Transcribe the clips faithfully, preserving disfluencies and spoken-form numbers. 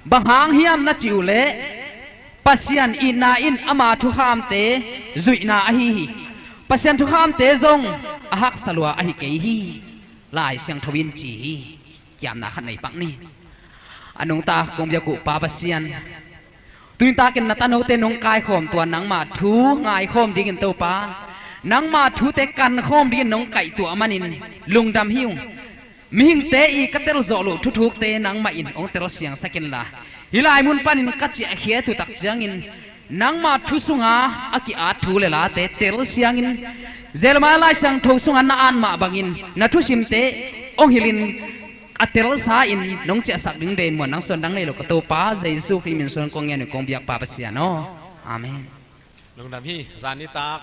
Bang hang hiam na cih uh leh Pasian itna in ama thukhamte zuihna ahi hi. Pasian thukhamte zong a haksa lua ahi kei hi. Lai Siangtho in ci hi. Kiamna khat nei pak ni. A nungta kong biak uh Pa Pasian, tunitakin na tanote nong kaikhawm tua nangma thu ngaikhawm dingin Topa, nangma thute kankhawm dingin nong kaihtuah manin lungdam hi ung. Mihingte i ka telzawh loh thuthukte nangmah in hong telsiangsak inla, hih lai mun panin ka ciahkhiat uh tak ciangin nangma thu sunga a ki-at thu le late telsiangin, Jeremiah Lai Siangtho sunga na at mah bangin na thusimte hong hilhin a telsa in nong ciahsak ding den muan nang suan dang nei lo ka Topa Jesu Khrih min suan kong ngen uh kong biak Pa Pasian aw. Amen. Lungdam hi. Zan nitak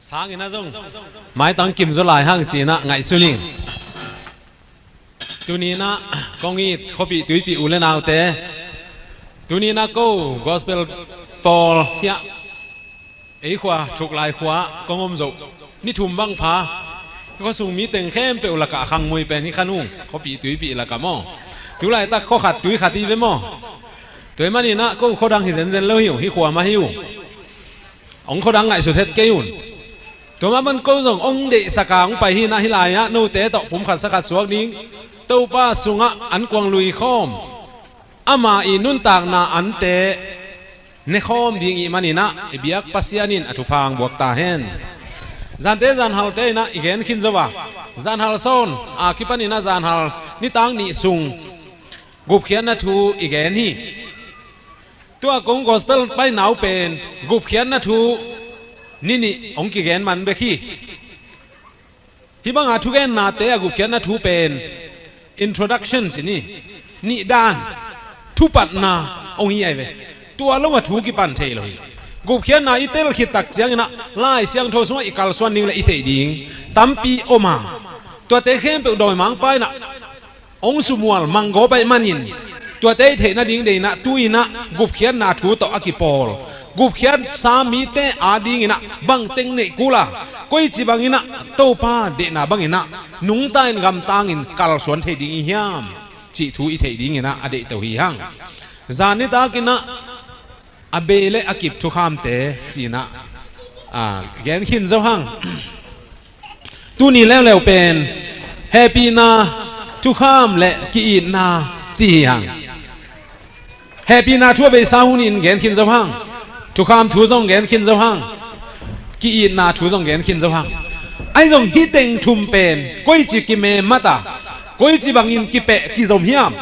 sangin a zong maitang kim zaw lai hang ci-in ah ngaihsun ing. Tuni-in ah kong it khuapih tuipih u le naute, tuni-in ah ko gospel pawl hiah ei khua Thuklai khua kong om zoh ni thum bang pha. Khuasung mi teng khempeuh lakah khangmui pen hi kha nung, khuapih tuipih lakah maw. Tulaitak khua khat tui khat hi ve maw. Tua ahih manin ah ko khuadang hi zenzen lo hi uh, hih khua mah hi uh. Hong khuadang ngaihsut het kei un. Tua mah bang ko zong hong deihsak a hong pai hi-in ah hih lai-ah note tawh pumkhat sakhat suak ding, Topa sungah an kuang lui khawm, ama i nuntakna ante ne khawm ding i hih manin ah i biak Pasian in a thupha hong buak ta hen. Zante zanhalte in ah i gen khin zo a, zanhal sawn a kipanin ah zanhal nitak nih sung gupkhiatna thu i gen hi. Tua kong gospel paina uh pen gupkhiatna thu ni nih hong kigen man bek hi. Hih banga thugennate a gupkhiatna thu pen introduction ci ni, nihdan, thupatna hong hi ahi ve. Tua lo a thu kipan thei lo hi. Gupkhiatna i tel khit tak ciangin ah Lai Siangtho sungah i kalsuan ding le i theih ding tampi om a, tuate khempeuh dawimangpa in ah hong sumual manggawp ahih manin, tuate i theih nading deihna tu-in ah gupkhiatna thu tawh a kipawl, gupkhiatsa mite adingin ah bangteng neih kul a, koici bangin ah Topa deihna bangin ah nungta in gamtangin kalsuan thei ding i hiam cih thu i theih dingin ah a deihto hi hang. Zan nitakin ah a bei le a kip thukhamte ci-in ah, a, gen khin zo hang. Tuni leuleu pen hehpihna thukham le ki-itna ci hi hang. Hehpihna thu a beisa hun in gen khin zo hang. Thukham thu zong gen khin zo hang. Ki-itna thu zong gen khin zo hang. Ahi zong hih teng thum pen koici kimemat a, koici bangin kipeh kizom hiam,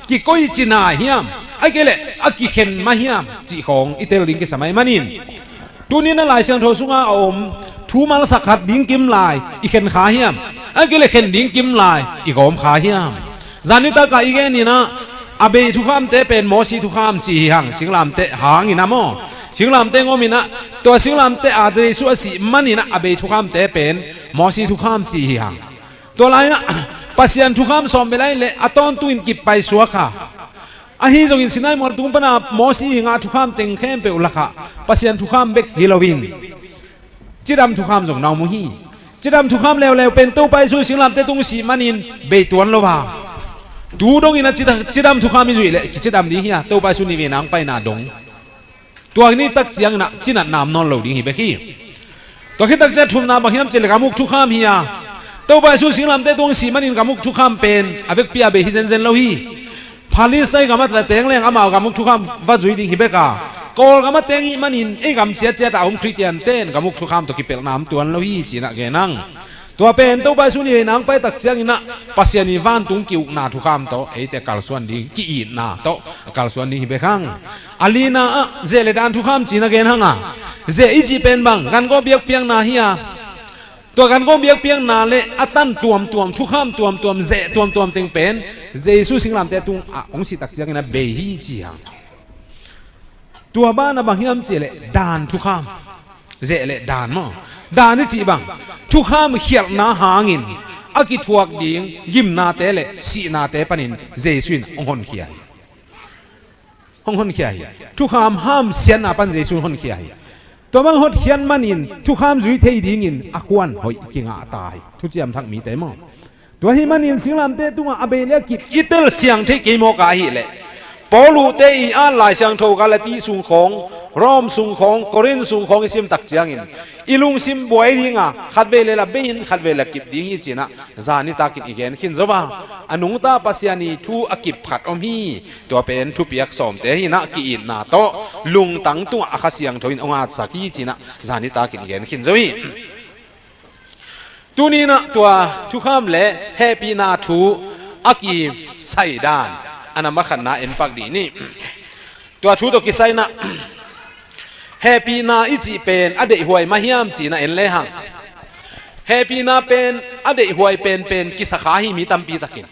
kikoici na hiam, ahih kei leh a kikhen mah hiam cih khawng i tel ding kisam ahih manin, tuni-in a Lai Siangtho sunga a om thu malsak khat ding kim lai i khen kha hiam, ahih kei leh khen ding kim lai i gawm kha hiam? Zan nitakah i genin ah a bei thukhamte pen Mosi thukham ci hi hang, singlamteh hangin ah maw. Singlamteh ngawmin ah tua singlamteh a Jesu a sih manin ah a bei thukhamte pen Mosi thukham ci hi hang. Tua lai-ah Pasian thukham sawm bel ahih leh a tawntung in kip paisuak a, ahi zongin Sinai mual tung pana Mosi i ngah thukham teng khempeuh lakah Pasian thukham bek hi loin cidam thukham zong na om uh hi. Cidam thukham leuleu pen Topa Jesu singlamteh tung sih manin bei tuan lo a, tu dongin a cida-, cidam thukham i zuih leh kicidam ding hi a, Topa Jesu nihveina hong paina dong. Tua ni tak ciangin ah cinatna om nawn lo ding hi bek hi. Tua khit tak ciang thumna bang hiam cih leh gam uk thukham hi a, Topa Jesu singlamteh tung sih manin gam uk thukham pen a vekpi a bei hi zenzen lo hi. Palestine gam a teng leng amau gam uk thukham va zui ding hi bek a, Kawlgam a teng i hih manin ei gam ciatciat a om Khristiante in gam uk thukham tawh kipelhna om tuan lo hi ci-in ah gen hang. Tua pen Topa Jesu nihveina hong pai tak ciangin ah Pasian i vantung ki-ukna thukham tawh eite kalsuan ding, ki-itna tawh kalsuan ding hi bek hang. A lina ah zeh le dan thukham ci-in a gen hang a, zeh i cih pen bang gangawh biakpiakna hi a, tua gangawh biakpiakna le a tan tuamtuam, thukham tuamtuam, zeh tuamtuam teng pen Jesu singlamteh tungah hong sih tak ciangin a bei hi ci hang. Tua banah bang hiam cih leh dan thukham. Zeh le dan maw. Dan i cih bang thukham khialhna hangin a kithuak ding gimnate le sihnate panin Jesu in hong honkhia hi. Hong honkhia hi. Thukham hamsiatna pan Jesu in honkhia hi. Tua bang hotkhiat manin thukham zui thei dingin a kuan hoih kingah ta hi. Thuciam Thak mite maw. Tua ahih manin singlamteh tungah a bei le a kip i telsiang thei kei mawk a ahih leh Paul uhte i at Lai Siangtho Galati sung khawng, Rom sung khawng, Korin sung khawng i sim tak ciangin i lungsim buai dinga khat vei le la bei in khat vei le kip ding hi cinah zani takin i gen khin zo a, a nungta Pasian i thu a kip khat om hi. Tua pen thupiak sawmte hinah ki-itna tawh lungtang tungah a Kha Siangtho in hong atsak hi cinah zani takin i gen khin zo hi. Tuninah tua thukham le hehpihna thu a kisai dan a na makhatna en pak dih ni. Tua thu tawh kisainah hehpihna i cih pen a deihhuai mah hiam cinah en lehang, hehpihna pen a deihhuai penpen kisa kha hi mi tampi takin.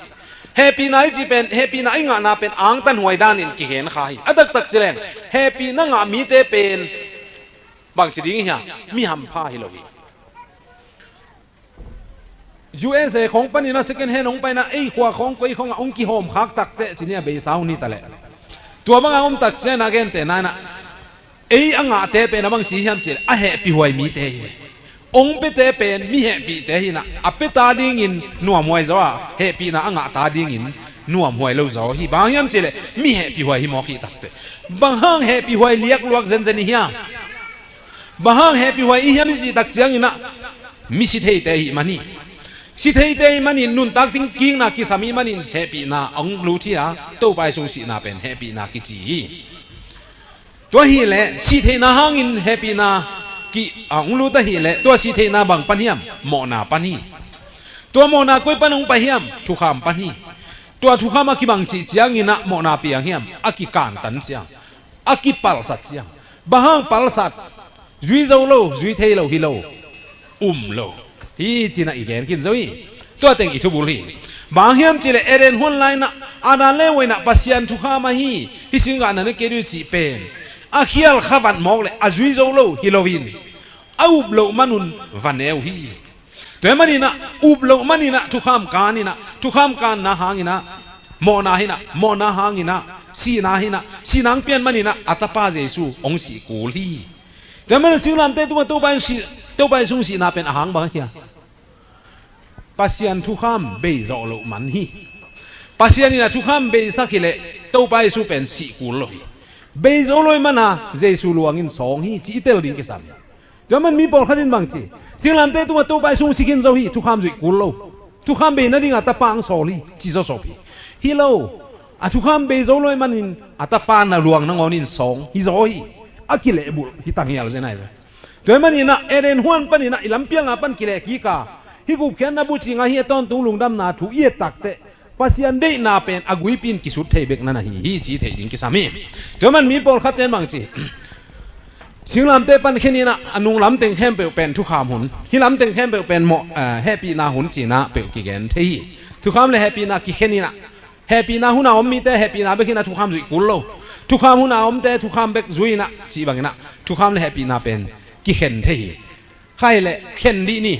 Hehpihna i cih pen hehpihna i ngahna pen angtanhuai danin kigen kha hi. A taktak ci leng hehpihna ngah mite pen bangci ding hi hia? Mi hampha hi lo hi. U S A khawng panin a second hand hong paina ei khua khawng koi khawngah hong kihawm khak takteh ci nia beisa hun hi taleh. Tua banga om tak cianah a gente nainah ei a ngahte pen a bangci hiam cihleh a hehpihhuai mite hi. Hong pete pen mi hehpihte hinah a peta dingin nuamhuai zaw a hehpihna a ngahta dingin nuamhuai lo zaw hi. Bang hiam cihleh mi hehpihhuai hi mawk hi takteh. Bang hang hehpihhuai liakluak zenzen hi hiam? Bang hang hehpihhuai i hiam i cih tak cianginah mi sitheite hi man hi. Sitheite hi manin nuntak ding kikna kisam hi manin hehpihna a hong lut hi a, Topa i sung sihna pen hehpihna kici hi. Tua hileh sihtheihna hangin hehpihna ki a hong lut ahileh tua sihtheihna bang pan hiam? Mawhna pan hi. Tua mawhna koi pan hong pai hiam? Thukham pan hi. Tua thukham a kibang cih cianginah mawhna piang hiam? A kikantan ciang, a kipalsat ciang. Bang hang palsat? Zui zo lo, zui thei lo hi lo, um lo hi cinah i gen khin zo hi. Tua teng i thubul hi. Bang hiam cihleh Eden huan lainah Adam le Eva inah Pasian thukham ahi hi, singah na ne kei dui cih pen a khial kha vat mawk le a zui zo lo hi loin a up loh manun va ne uh hi. Tua hi maninah up loh maninah thukham kaninah, thukham kanna hanginah mawhna hinah, mawhna hanginah sihna hinah, sihna hong pian maninah a tapa Jesu hong sih kul hi. Tua hi manin singlamteh tungah Topa in sih, Topa in sung sihna pen a hang bang a hia? Pasian thukham bei zawh loh man hi. Pasian inah thukham beisak hileh Topa Jesu pen sih kul lo hi. Bei zo lo hi mana Jesu luangin sawng hi ci i tel ding kisam hi. Tua man mi pawlkhat in bang ci? Singlamteh tungah Topa i sung si khin zo hi, thukham zuih kul lo. Thukham bei nadinga tapa ang sawl hi ci zawsop hi. Hi lo. A thukham bei zo lo hi manin a tapa na luang nangawn in sawng hi zaw hi. A kilehbulh hi tanghial zen ahi ve. Tua hi maninah Eden huan paninah i lampialna pan kileh kika hih gupkhiatna bucingah hih a tawntung lungdamna thu i et takteh Pasian deihna pen a guipi in kisut thei bek na na hi hi ci thei ding kisam hi. Tua man mi pawlkhatte in bang ci? Singlamteh pan kheninah a nung lamteng khempeuh pen thukham hun, hih lamteng khempeuh pen mawh, eh, hehpihna hun cinah peuh kigen thei hi. Thukham le hehpihna kikheninah hehpihna huna om mite hehpihna bek hinah thukham zuih kul lo. Thukham huna omte thukham bek zui inah cih banginah thukham le hehpihna pen kikhen thei hi. Khaileh khen dih ni.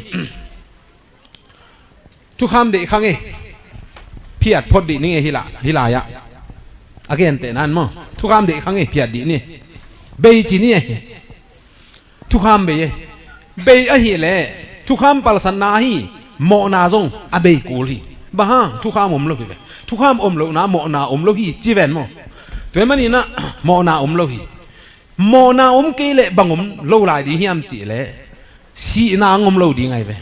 Thukham deih khang e. Phiat phot dih ning e hi la, hi lai-ah. A gentehna in maw? Thukham deih khang e, phiat dih ni. Bei ci ni e. Thukham bei e. Bei ahileh thukham palsatna ahi mawhna zong a bei kul hi. Bang hang? Thukham om lo hi ve. Thukham om lohna mawhna om lo hi ci ven maw? Tua hi maninah mawhna om lo hi. Mawhna om kei leh bang om lo lai ding hiam cihleh sihna ang om lo ding ahi ve.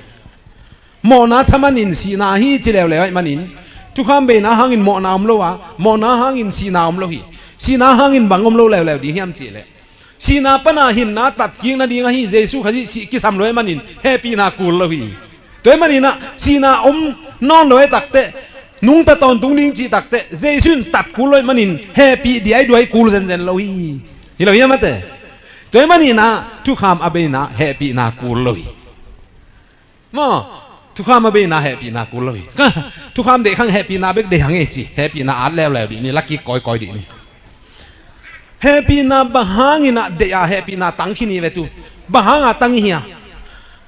Mawhna thaman in sihna hi ci leuleu ahih manin thukham beina hangin mawhna om lo a, mawhna hangin sihna om lo hi. Sihna hangin bang om lo leuleu ding hiam cihleh sihna pana hinna tatkik nading ahi Jesu Khazih sih kisam lo ahih manin hehpihna kul lo hi. Tua ahih maninah sihna om nawn lo ahih takteh, nungta tawntung ding cih takteh Jesu in tat kul lo ahih manin hehpih diaiduai kul zenzen lo hi. Hi lo hiam ate? Tua ahih maninah thukham a beina hehpihna kul lo hi. Maw, thukham a beina hehpihna kul lo hi. Thukham deih khang hehpihna bek deih hang e ci. Hehpihna at leuleu dih ni, lakik kawikawi dih ni. Hehpihna bang hanginah deih a hehpihna tang khin hi ve tu? Bang hanga tang i hia?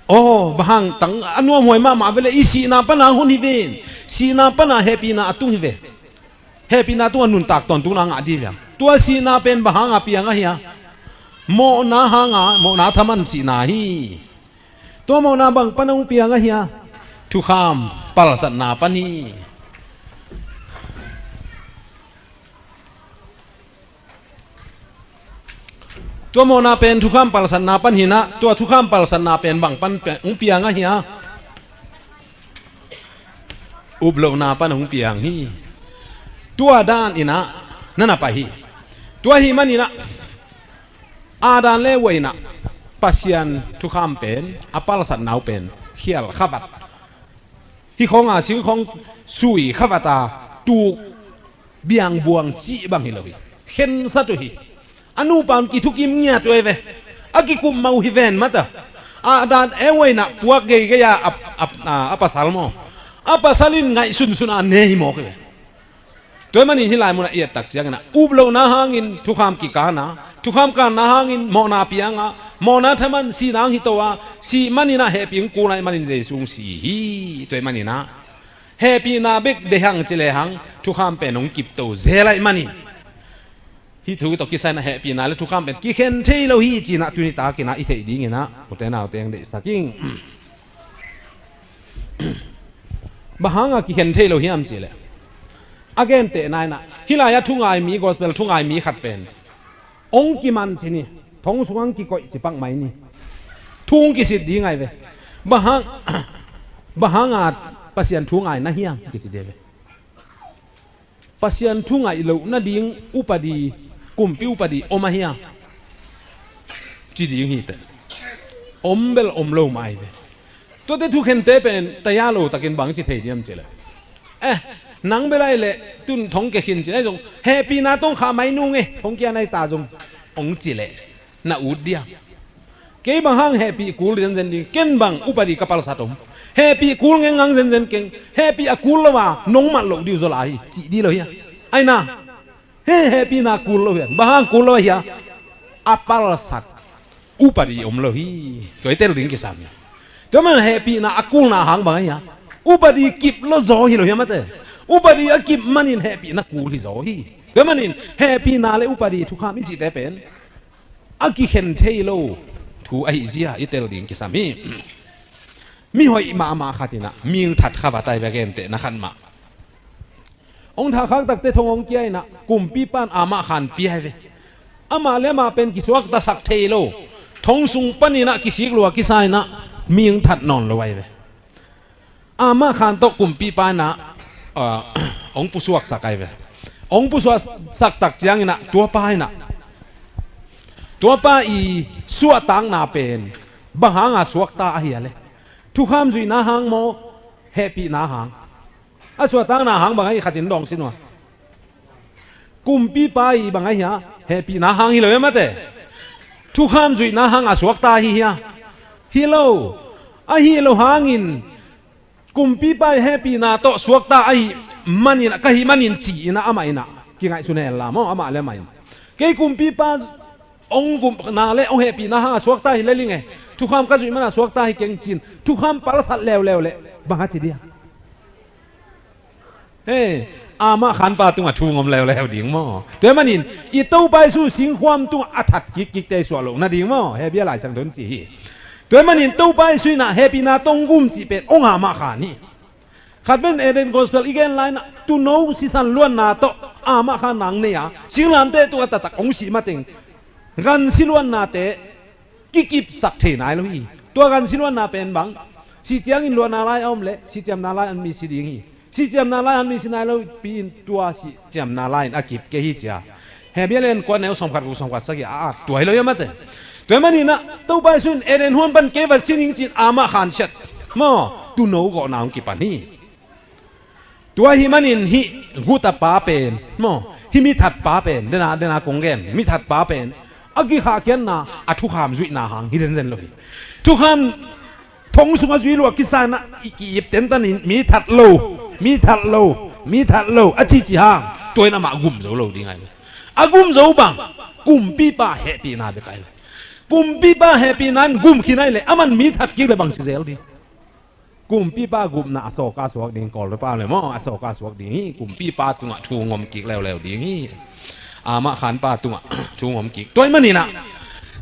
Aw, bang hang tang a nuamhuai mahmah ve le, i sihna pana hun hi ve. Sihna pana hehpihna a tung hi ve. Hehpihna tungah nuntak tawntungna a ngah dih liang. Tua sihna pen bang hanga piang a hia? Mawhna hanga, mawhna thaman sihna hi. Tua mawhna bang pan a hong piang a hia? Thukham palsatna pan hi. Tua mawhna pen thukham palsatna pan hi-in ah, tua thukham palsatna pen bang pan pe-, hong piang ahi a? Uplohna pan hong piang hi. Tua dan in ah na na pai hi. Tua ahih manin ah, Adam le Eva in ah Pasian thukham pen, a palsatna uh pen khial khavat, hih khawng a sing khawng sui khavat a tuk biangbuang cih bang hi lo hi. Khensat uh hi. A nupa un kithukim ngiat uh hi ve. A kikup mah uh hi ven mata. Adam Eva in ah puak geigei a, a, a, a, a pasal maw, a pasal in ngaihsunsun a ne hi mawk hi ve. Tua ahih manin hih lai munah i et tak ciangin ah, uplohna hangin thukham kikan a, thukham kanna hangin mawhna piang a, mawhna thaman sihna hang hi to a, sih manin ah hehpih hong kul ahih manin Jesu hong si hi. Tua ahih manin ah hehpihna bek deih hang ci lehang thukham pen hong kip to zel ahih manin, hih thu tawh kisai-in ah hehpihna le thukham pen kikhen thei lo hi ci-in ah tuni takin ah i theih dingin ah ute naute hong deihsak ing. Bang hanga kikhen thei lo hiam cih leh, a gentehna in ah, hih lai-ah thungai mi, gospel thungai mi khat pen hong kiman ci ni, thong sungah hong kikoih ci pak mai ni. Thu hong kisit ding ahi ve. Bang hang, bang hanga Pasian thu ngai na hiam kici ding ahi ve. Pasian thu ngaih loh nading upadi, kumpi upadi om ahi hiam ci ding hi teh. Om bel om lo mah ahi ve. Tuate thukhente pen taya lo takin bang ci thei diam cih leh, eh, nang bel ahih leh tun thong kia khin ci-in ahi zong, hehpihna tawh khah mai nung e, thong kia na hi ta zong hong ci leh na ut diam? Kei bang hang hehpih kul zenzen ding, ken bang upadi ka palsat om. Hehpih kul ngengngang zenzen keng, hehpih a kul lo a nong mat loh ding uh zaw lai hi, cih ding lo hi a? Ahi na, he, hehpihna kul lo hi a, bang hang kul lo ahi a? A palsat upadi om lo hi. Tua i tel ding kisam hi. Tua man hehpihna a kulna hang bang ahi a? Upadi kip lo zaw hi lo hi a mate. Upadi a kip manin hehpihna kul hi zaw hi. Tua manin hehpihna le upadi thukham i cihte pen a kikhen thei lo thu ahi zia i tel ding kisam hi. Mihoih mahmah khat in ah ming that khavat ahi ve, a gentehna khat mah. Hong thahkhak takte thong hong kia in ah kumpipa in amah khan pia ahi ve. Amah le amah pen kisuaktasak thei lo, thong sung panin ah kisik lua kisa in ah ming that nawn lo ahi ve. Amah khan tawh kumpipa in ah, ah, hong pusuaksak ahi ve. Hong pusuaksak tak ciangin ah tuapa in ah, tuapa i suahtakna pen bang hanga suakta ahi a le? Thukham zuihna hang maw, hehpihna hang? A suahtakna hang bang ahi, khat in dawng sin uh a. Kumpipa i bang ahi a? Hehpihna hang hi lo hi a mate. Thukham zuihna hanga suakta ahi hia? Hi lo. Ahi lo hangin kumpipa i hehpihna tawh suakta ahi manin, ka hi manin ci-in ah amah in ah kingaihsun hen la maw, amah le amah in. Kei kumpipa hong gupna le hong hehpihna hanga suakta hi lel ing e, thukham ka zuih mana suakta hi keng ci-in thukham palsat leuleu leh bang a ci ding a? He, amah khanpa tungah thu ngom leuleu ding maw? Tua manin i Topa Jesu singkhuam tungah a that kikkikte i suah loh nading maw? Hebru Lai Siangtho in ci hi. Tua manin Topa Jesu in ah hehpihna tawh hong gum cih pen hong amah khan hi. Khat pen Eden Gospel i gen lai-in ah, tuuno sisan luanna tawh amah khan nang nei a, singlamteh tungah taktak hong sih mateng gansi luannate kikipsak thei nai lo hi. Tua gansi luanna pen bang? Sih ciangin luanna lai a om leh sih ciamna lai-in mi si ding hi. Sih ciamna lai-in mi si nai lo pi-in tua sih ciamna lai-in a kip kei hi ci a. Hebru lian kua neu sawmkhat guk sawmkhat sagih a, a, tua hi lo hi a mate. Tua hi manin ah Topa Jesu in Eden huan pan kei va sin ing ci-in amah khan ciat maw, tuuno gawhna hong kipan hi. Tua hi manin hih gutapa pen maw, hih mithatpa pen, dena, dena kong gen, mithatpa pen a kikhahkhiatna a thukham zuihna hang hi zenzen lo hi. Thukham thong sungah zui lua kisa in ah i ki-ip tentan in mi that lo, mi that lo, mi that lo a cici hang, tua in amah gum zo lo ding ahi. A gum zo bang? Kumpipa hehpihna bek ahi. Kumpipa hehpihna in gum khin ahi leh aman mi that kik leh bang ci zel ding? Kumpipa gupna a sawka suak ding, Kawltepa le maw, a sawka suak ding hi. Kumpipa tungah thu ngom kik leuleu ding hi. Amah khanpa tungah thu ngom kik. Tua hi manin ah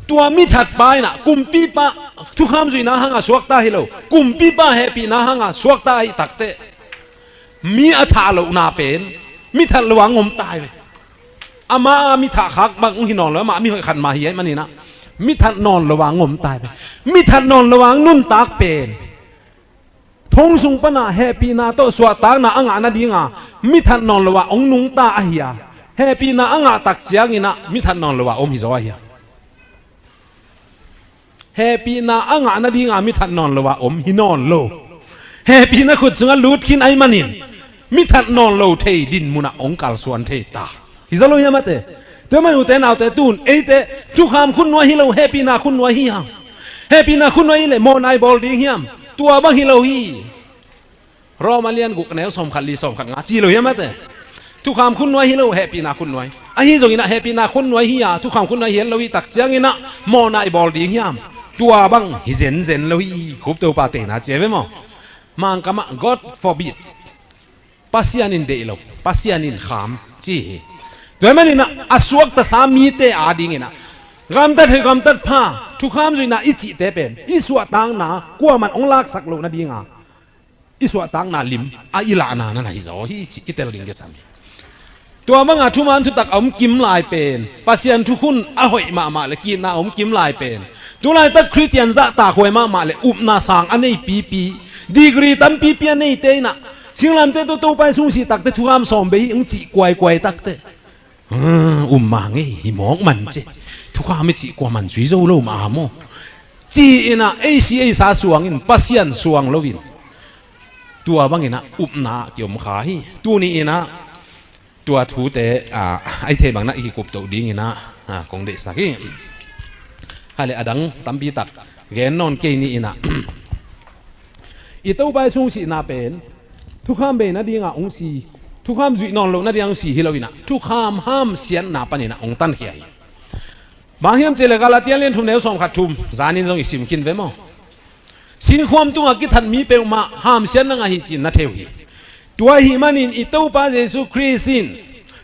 tua mithatpa in ah kumpipa thukham zuihna hanga suakta hi lo, kumpipa hehpihna hanga suakta ahi takteh mi a thah lohna pen mithat lo a ngom ta hi ve. Amah a mithah khak bang hong hi nawn lo, amah mihoih khat mah hi ahih manin ah Mi that nawn lo a ngom tai ve. Mi that nawn lo a nuntak pen thong sung pana hehpihna tawh suahtakna a ngah nadinga mi that nawn lo a ong nungta ahi a, hehpihna a ngah tak ciangin ah mi that nawn lo a om hi zaw ahi a. Hehpihna a ngah nadinga mi that nawn lo a om hi nawn lo. Hehpihna khut sungah lut khin ahih manin mi that nawn lo thei din munah ong kalsuan thei ta. Hi zaw lo hiam ate? Tua man ute naute tun eite thukham khut nuai hi lo, hehpihna khut nuai hi hang. Hehpihna khut nuai hi leh mawhnai bawl ding hiam? Tua bang hi lo hi. Rom a lian guk neu sawmkhat li sawmkhat nga ci lo hiam ate? Thukham khut nuai hi lo, hehpihna khut nuai. Ahi zongin ah hehpihna khut nuai hi a, thukham khut nuai hi lo hi tak ciangin ah mawhnai bawl ding hiam? Tua bang hi zenzen lo hi. Khupto pa teina ci a ve maw? Mangkam ah God forbid. Pasian in deih lo, Pasian in kham ci hi. Tua ahih manin ah a suakta sa mite adingin ah gamtat hoih gamtat pha, thukham zuihna i cihte pen i suahtakna kuaman ong laksak loh nadinga i suahtakna lim a i lahna na na hi zaw hi cih i tel ding kisam hi. Tua banga thuman thutak a om kim lai pen, Pasian thukhun a hoih mahmah le kitna a om kim lai pen, tulaitak Khristian zahtakhuai mahmah le upna sang a nei pipi, degree tampipi a neite in ah singlamteh tawh Topa Jesu sih takte thukham sawm bei hi ong cih kuaikuai takte, "Ah, um mah ngei hi mawk man ci. Thukham i cih kuaman zui zo lo mah maw?" ci-in ah ei si ei sa suangin, Pasian suang loin tua bangin ah upna kiom kha hi. Tuni in ah tua thute, ah, a i theih bangin ah i kikuptoh dingin ah, ah, kong deihsak hi. Hale, a dang tampi tak gen nawn kei ni in ah, i Topa Jesu sihna pen thukham bei nadinga ong si, thukham zuih nawn loh nadinga ong si hi lo in ah, thukham hamsiatna panin ah ong tankhia hi. Bang hiam cih leh Galatia lian thum neu sawmkhat thum, zanin zong i sim khin ve maw? Sinkhuam tungah kithat mi peuhmah hamsiatna ngah hi ci-in na thei uh hi. Tua ahih manin i Topa Jesu Khrist in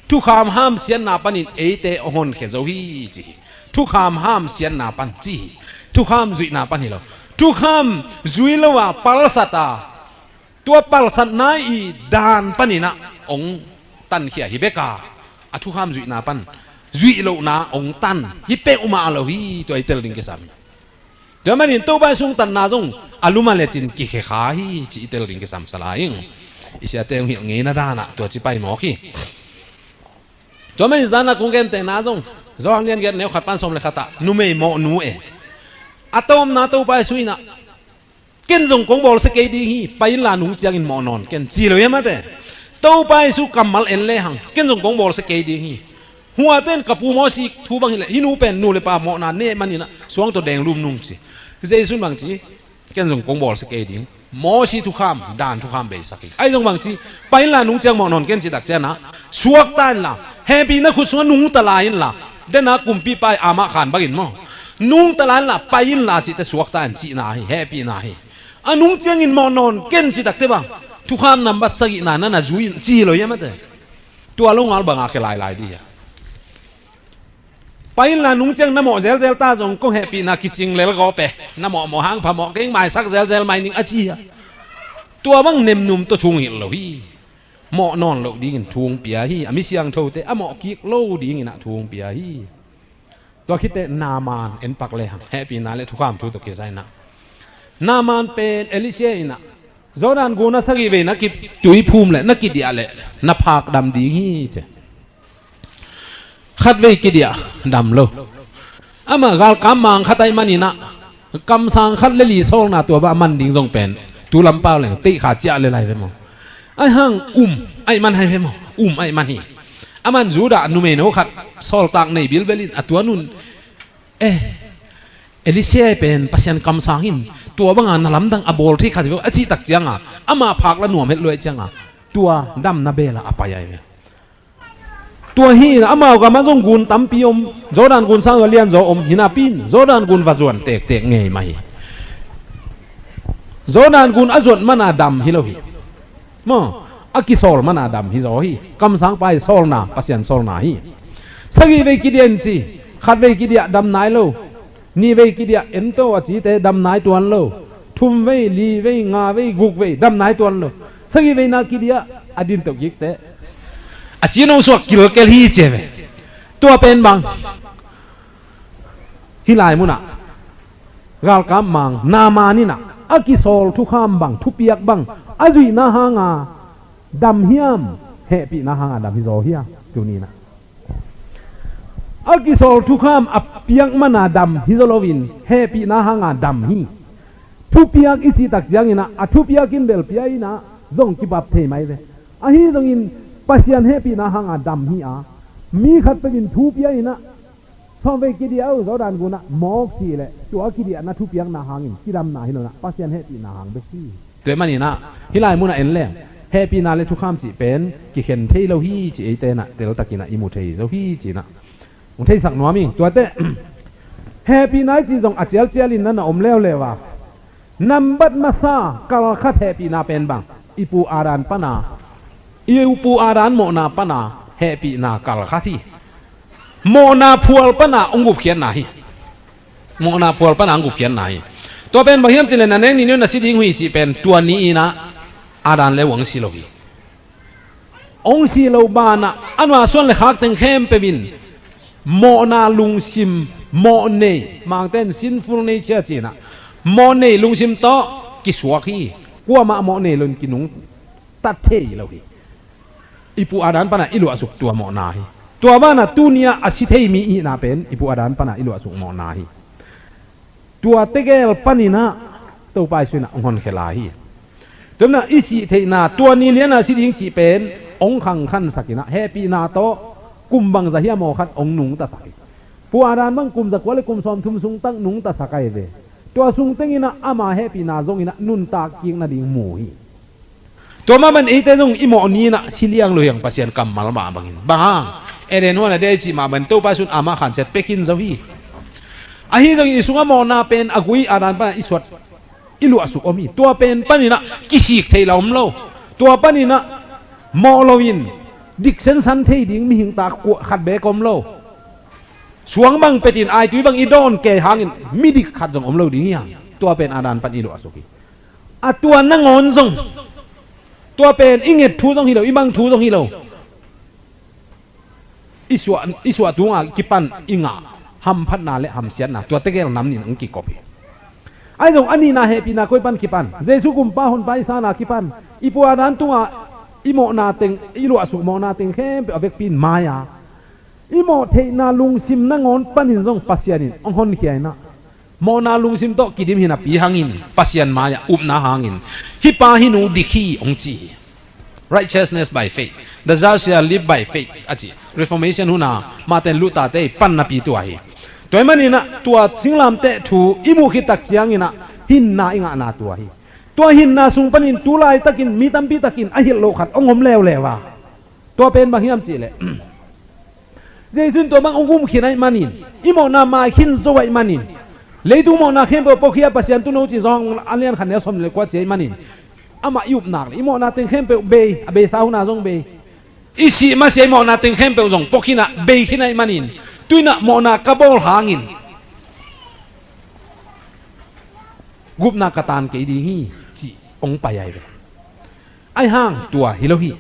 thukham hamsiatna panin eite ong honkhia zo hi ci hi. Thukham hamsiatna pan ci hi. Thukham zuihna pan hi lo. Thukham zui lo a palsat a, tua palsatna i dan panin ah ong tankhia hi bek a, a thukham zuihna pan zuih lohna ong tan hi peuhmah lo hi. Tua i tel ding kisam hi. Tua manin Topa Jesu tanna zong a lum a lecin kikhekha hi cih i tel ding kisam sala ing. I siate hong hilh ngeina dan ah tua ci pai mawk hi. Tua manin zan a kong gentehna zong Johan lian giat neu khat pan sawm le khat ah numei mawhnu e, a tawpna Topa Jesu in ah, "Ken zong kong bawlsia kei ding hi, pai inla nung ciangin mawh nawn ken," ci lo hiam ate? Topa Jesu kammal en lehang, "Ken zong kong bawlsia kei ding hi. Huate in ka pu Mosi thu bang hileh hih nu pen nu le pa mawhna nei manin ah suang tawh deng lum nung," ci. Jesu in bang ci? "Ken zong kong bawlsia kei ding. Mosi thukham, dan thukham beisak hi. Ahi zong bang ci? Pai inla nung ciang mawh nawn ken," ci tak ciangin ah suakta inla, hehpihna khut sungah nungta lai inla, dena kumpipa i amah khan bangin maw, nungta lai inla, pai inla cihte suakta in cihna hi, hehpihna hi. A nung ciangin mawh nawn ken ci takte bang, thukham nambat sagihna na na zui in ci lo hiam ate? Tua lo ngal banga kia lailai dih a. Pai inla nung ciang na mawh zelzel ta zong kong hehpihna kicing lel gawp e. Na mawhmawh hang phamawh keng, maisak zelzel mai ning a ci a. Tua bang nemnum tawh thu hong hilh lo hi. Mawh nawn loh dingin thu hong pia hi. A mi siangthote a mawh kik lo dingin ah thu hong pia hi. Tua khit teh Naaman en pak lehang, hehpihna le thukham thu tawh kisai in ah, Naaman pen Elisha in ah Jordan gun ah sagih vei na ki tui phum leh na kidiah leh na phak dam ding hi ci. Khatvei kidiah dam lo. Amah galkap mang khat ahih manin ah kamsang khat le li sawlna tua bang a man ding zong pen tu lam pau leng teih kha ciah le lai ve maw? Ahi hang um ahih man hai ve maw? Um ahih man hi. Aman Judah numeino khat sawltak nei bilbel in a tuan un, "Eh, Elisha pen Pasian kamsang in tua banga na lamdang a bawl thei kha ci ve," a cih tak cianga ama phak la nuam het luai cianga tua damna bela a pai ai ve. Tua hi in amau gamah zong gun tampi om, Jordan gun sang a lianzaw om, hinapi in Jordan gun va zuan tektek ngei mah hi. Jordan gun a zuat mana dam hi lo hi. Maw, a kisawl mana dam hi zaw hi. Kamsangpa i sawlna, Pasian sawlna hi. Sagih vei kidiah in ci, khatvei kidiah dam nai lo. Nihvei kidiah ento a cite dam nai tuan lo. Thumvei, livei, ngavei, gukvei dam nai tuan lo. Sagih veina kidiah a din teuh kikte a ci nong suak kilkel hi ci ve. Tua pen bang, Hih lai munah galkap mang Naaman in ah a kisawl thukham bang, thupiak bang a zuihna hanga dam hiam, hehpihna hanga dam hi zaw hiam? Tuni in ah a kisawl thukham a piak mana dam hi zaw loin hehpihna hanga dam hi. Thupiak i cih tak ciangin ah a thupiak in bel pia in ah zong kibap thei mai ve. Ahi zongin Pasian hehpihna hanga dam hi a, mi khat pekin thu pia in ah sawmvei kidiah uh Jordan gunah mawk cih leh tua kidiahna thupiakna hangin kidamna hi lo in ah Pasian hehpihna hang bek hi. Tua ahih manin ah hih lai munah en leng hehpihna le thukham cih pen kikhen thei lo hi cih eite in ah teltakin ah i mu thei zo hi ci in ah hong theisak nuam hi. Tuate hehpihna i cih zong a cialcialin na na om leuleu a, nambat masa kalkhat hehpihna pen bang, i pu Adam pana, i pu Adam mawhna pana hehpihna kalkhat hi. Mawhna phual pana hong gupkhiatna hi. Mawhna phual pana hong gupkhiatna hi. Tua pen bang hiam cih leh na nek ni in na si ding uh hi cih pen tua ni in ah Adam le uh hong si lo hi. Hong si lo banah a nuasuan le khak teng khempeuh in mawhna lungsim, mawh nei, Mangte in sinful nature ci in ah mawh nei lungsim tawh kisuak hi. Kuamah mawh nei loin kinungta thei lo hi. I pu Adam pana i luahsuk tua mawhna hi. Tua banah tuni-ah a si thei mi i hihna pen i pu Adam pana i luahsuk mawhna hi. Tua tegel panin ah Topa Jesu in ah hong honkhia lai hi. Tua manin ah i sih theihna, tua ni lian a si ding cih pen hong khangkhansak in ah hehpihna tawh kum bangzah hiam aw khat hong nungtasak hi. Pu Adam bang kum zakua le kum sawmthum sung tak nungtasak ahi ve. Tua sung tengin ah ama hehpihna zongin ah nuntak kik nading mu hi. Tua mah bangin eite zong i mawh ni in ah si liang lo hi hang, Pasian kammal mah bangin. Bang hang? Eden huan a deih cih mah bangin Topa Jesu in amah khansiat pia khin zo hi. Ahi zongin i sungah mawhna pen a gui Adam pana i suat, i luahsuk om hi. Tua pen panin ah kisik thei la om lo. Tua panin ah mawh loin dik sensan thei ding mihing tak kua khat beek om lo. Suang bang petin aitui bang i dawn kei hangin midik khat zong om lo ding hi hang. Tua pen Adam pan i luahsuk hi. A tua nangawn zong, tua pen i nget thu zong hi lo, i mang thu zong hi lo, i suah, i suah tunga kipan i ngah hamphatna le hamsiatna tua tegel nam nih in hong kikop hi. Ahi zong a nihna hehpihna koi pan kipan? Jesu Kumpa Honpa i sanna kipan. I pu Adam tunga i mawhna teng, i luahsuk mawhna teng khempeuh a vekpi in mai-a i mawh theihna lungsim nangawn panin zong Pasian in hong honkhia in ah mawhna lungsim tawh kidim hi napi hangin Pasian mai-ah upna hangin, "Hih pa hih nu dik hi," hong ci hi. "Righteousness by faith. The just shall live by faith," a ci. Reformation huna mahte in luhtate i pan napi tua hi. Tua ahih manin ah tua singlamteh thu i muh khit tak ciangin ah hinna i ngahna tua hi. Tua hinna sung panin tu laitakin mi tampi takin a hilh loh khat hong om leuleu a, tua pen bang hiam cih leh Jesu in tua bang hong um khin ahih manin, i mawhna mai khin zo ahih manin, leitung mawhna khempeuh pok hi a, Pasian tuuno ci Johan a lian khat neu sawm le kua ci ahih manin, amah i up nak leh i mawhna teng khempeuh bei, a beisa huna zong bei, i sih masiah i mawhna teng khempeuh zong pok khin a, bei khin ahih manin, tu-in ah mawhna ka bawl hangin gupna ka tan kei ding hi, ci hong pai ahi ve. Ahi hang tua hi lo hi.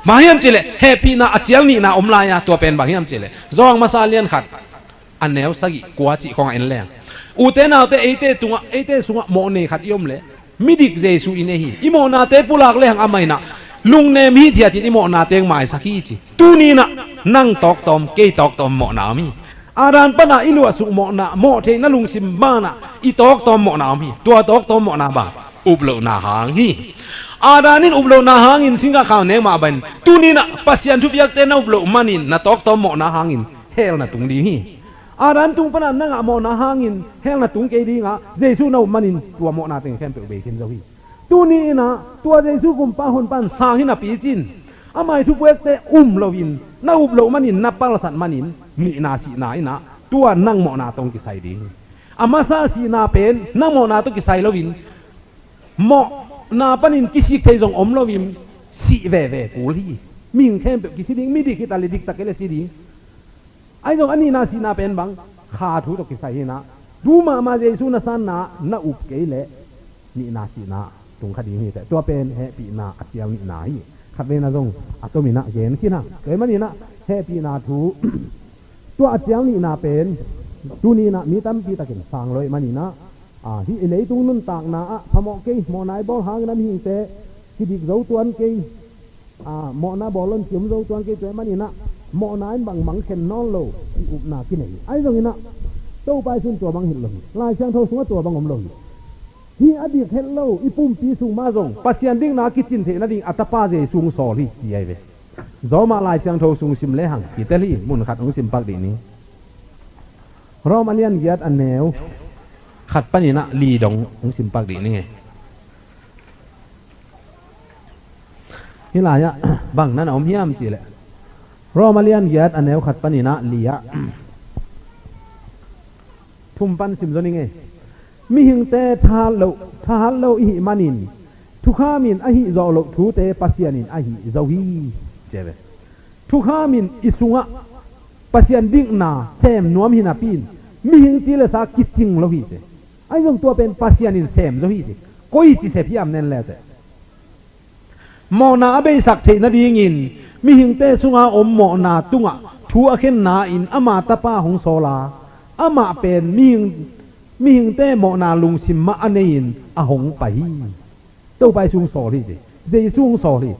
Bang hiam cih leh hehpihna a cial nihna om lai a, tua pen bang hiam cih leh Johan masa lian khat a neu sagih kua cih khawng a en leng, ute naute, eite tungah, eite sungah mawh nei khat i om leh midik Jesu i nei hi. I mawhnate pulak lehang amah in ah lungnem hithiatin i mawhnate hong maisak hi ci. Tuni in ah nang tawktawm, kei tawktawm mawhna om hi. Adam pana i luahsuk mawhna, mawh theihna lungsim banah i tawktawm mawhna om hi. Tua tawktawm mawhna bang? Uplohna hang hi. Adam in uplohna hangin singgah khau nek mah bangin, tuni in ah Pasian thupiakte na uploh manin na tawktawm mawhna hangin hell na tung ding hi. Adam tung pana na ngah mawhna hangin hell na tung kei ding a, Jesu na up manin tua mawhna teng khempeuh bei khin zo hi. Tuni in ah tua Jesu Kumpa Honpa in sang hi napi cin, ama i thupiakte um loin na up loh manin, na palsat manin, nihna sihna in ah tua nang mawhna tawh kisai ding hi. A masa sihna pen nang mawhna tawh kisai loin, mawhna panin kisik thei zong om loin, sih veve kul hi. Mihing khempeuh kisi ding, midik hi ta leh, dik ta kei leh si ding. Ahi zong a nihna sihna pen bang? Kha thu tawh kisai hi in ah, tu mahmah Jesu na sanna na up kei leh nihna sihna tung kha ding hi teh. Tua pen hehpihna a cial nihna hi. Khatvei na zong a tomin ah gen khin hang. Tua ahih manin ah hehpihna thu tua a cial nihna pen Tuni-in ah mi tampi takin sang lo ahih manin ah, a, hih i leitung nuntakna ah phamawh kei, mawhna i bawl hangin ah mihingte kidik zo tuan kei, a, mawhna bawl lo in kium zo tuan kei, tua ahih manin ah mawhna in bangmah khen nawn lo, cih upna kinei hi. Ahi zongin ah Topa Jesu in tua bang hilh lo hi. Lai Siangtho sungah tua bang om lo hi. Hih a dik het lo i pumpi sung mah zong Pasian dikna a kicin theih nading a Tapa Jesu hong sawl hi, ci ahi ve. Zawmah Lai Siangtho sung sim lehang kitel hi. Mun khat hong sim pak dih ni. Rom a lian giat a neu khat panin ah li dong hong sim pak dih ni. Hih lai-ah bang na na om hiam cih leh, Rom a lian giat a neu khat panin ah li-ah thum pan sim zaw ning ei. Mihingte thahat lo, thahat lo i hih manin, thukham in a hih zawh loh thute Pasian in a hih zo hi, ci ve. Thukham in i sungah Pasian dikna sem nuam hi napi-in, mihing ci le sa kicing lo hi, ci. Ahi zong tua pen Pasian in sem zo hi, ci. Koici sep hiam na en le teh, mawhna a beisak theih nadingin mihingte sunga om mawhna tungah thu a khenna in ama Tapa hong sawl a, amah pen mihing, mihingte mawhna lungsim mah a nei-in a hong pai hi. Topa Jesu hong sawl hi, ci. Jesu hong sawl hi.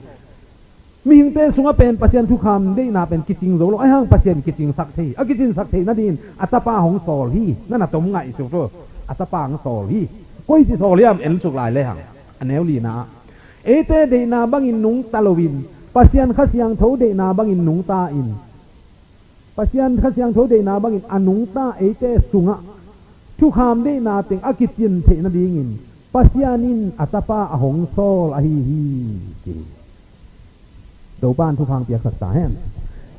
Mihingte sungah pen Pasian thukham deihna pen kicing zo lo, ahi hang Pasian kicingsak thei hi. A kicinsak theih nadingin a Tapa hong sawl hi. Na na tom ngaihsuk tu, a Tapa hong sawl hi. Koici sawl hiam, en suk lai lehang, a neu lina ah, eite deihna bangin nungta loin Pasian Kha Siangtho deihna bangin nungta in, Pasian Kha Siangtho deihna bangin a nungta eite sungah thukham deihna teng a kicin theih nadingin Pasian in a Tapa a hong sawl ahi hi, ci. Topa in thupha piaksak ta hen.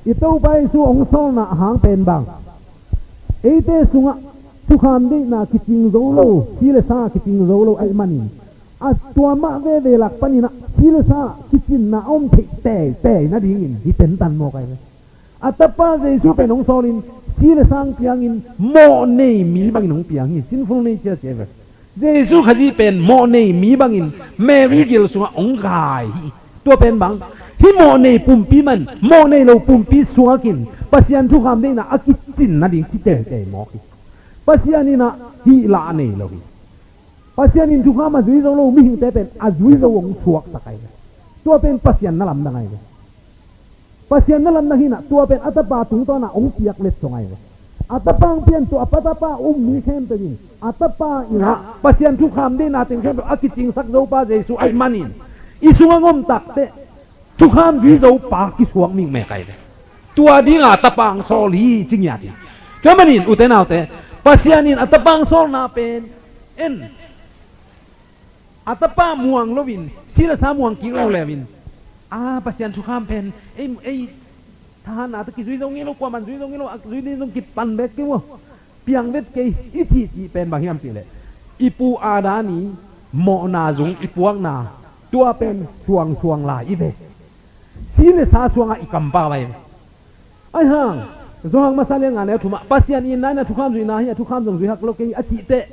I Topa Jesu hong sawlna a hang pen bang, eite sungah thukham deihna kicing zo lo, si le sa kicing zo lo ahih manin, a tua mah veve lak panin ah si le sa kicinna a om theih teitei nadingin hih tentan mawk ahi ve. A Tapa Jesu pen hong sawlin si le sa hong piangin mawh nei mi bangin hong piang hi. Sinful nature ci ahi ve. Jesu Khazih pen mawh nei mi bangin Mary gil sungah hong gai hi. Tua pen bang, hih mawh nei pumpi man mawh nei lo pumpi suakin Pasian thukham deihna a kicin nading ci teitei mawk hi. Pasian in ah hih lah a nei lo hi. Pasian in thukham a zui zo lo mihingte pen a zui zo hong suaksak ahi ve. Tua pen Pasian na lamdang ahi ve. Pasian na lamdang hi-in ah tua pen a Tapa tungtawn ah hong piak letsong ahi ve. A Tapa hong pian tua a Tapa um mi khempeuh in a Tapa in ah Pasian thukham deihna teng khempeuh a kicingsak zo pa Jesu ahih manin, i sungah hong om takteh thukham zui zo pa kisuak mikmek ahi ve. Tua dinga a Tapa hong sawl hi ci ngiat hi. Tua manin ute naute, Pasian in a Tapa hong sawlna pen en, a Tapa muang loin, si le sa muang kik lo le-in, a, Pasian thukham pen ei, ei thahatna tawh kizui zo ngei lo, kuaman zui zo ngei lo, a zui ding zong kipan bek kei uh, piang vet kei, i cihcih pen bang hiam cih leh, i pu Adam i mawhna zung i puakna, tua pen suangsuang lai i ve. Si le sa suangah i kampau ahi ve. Ahi hang Johan masa lian nga neu thumah, Pasian itna in ah thukham zuihna hi a, thukham zong zui hak lo kei hi a cih teh,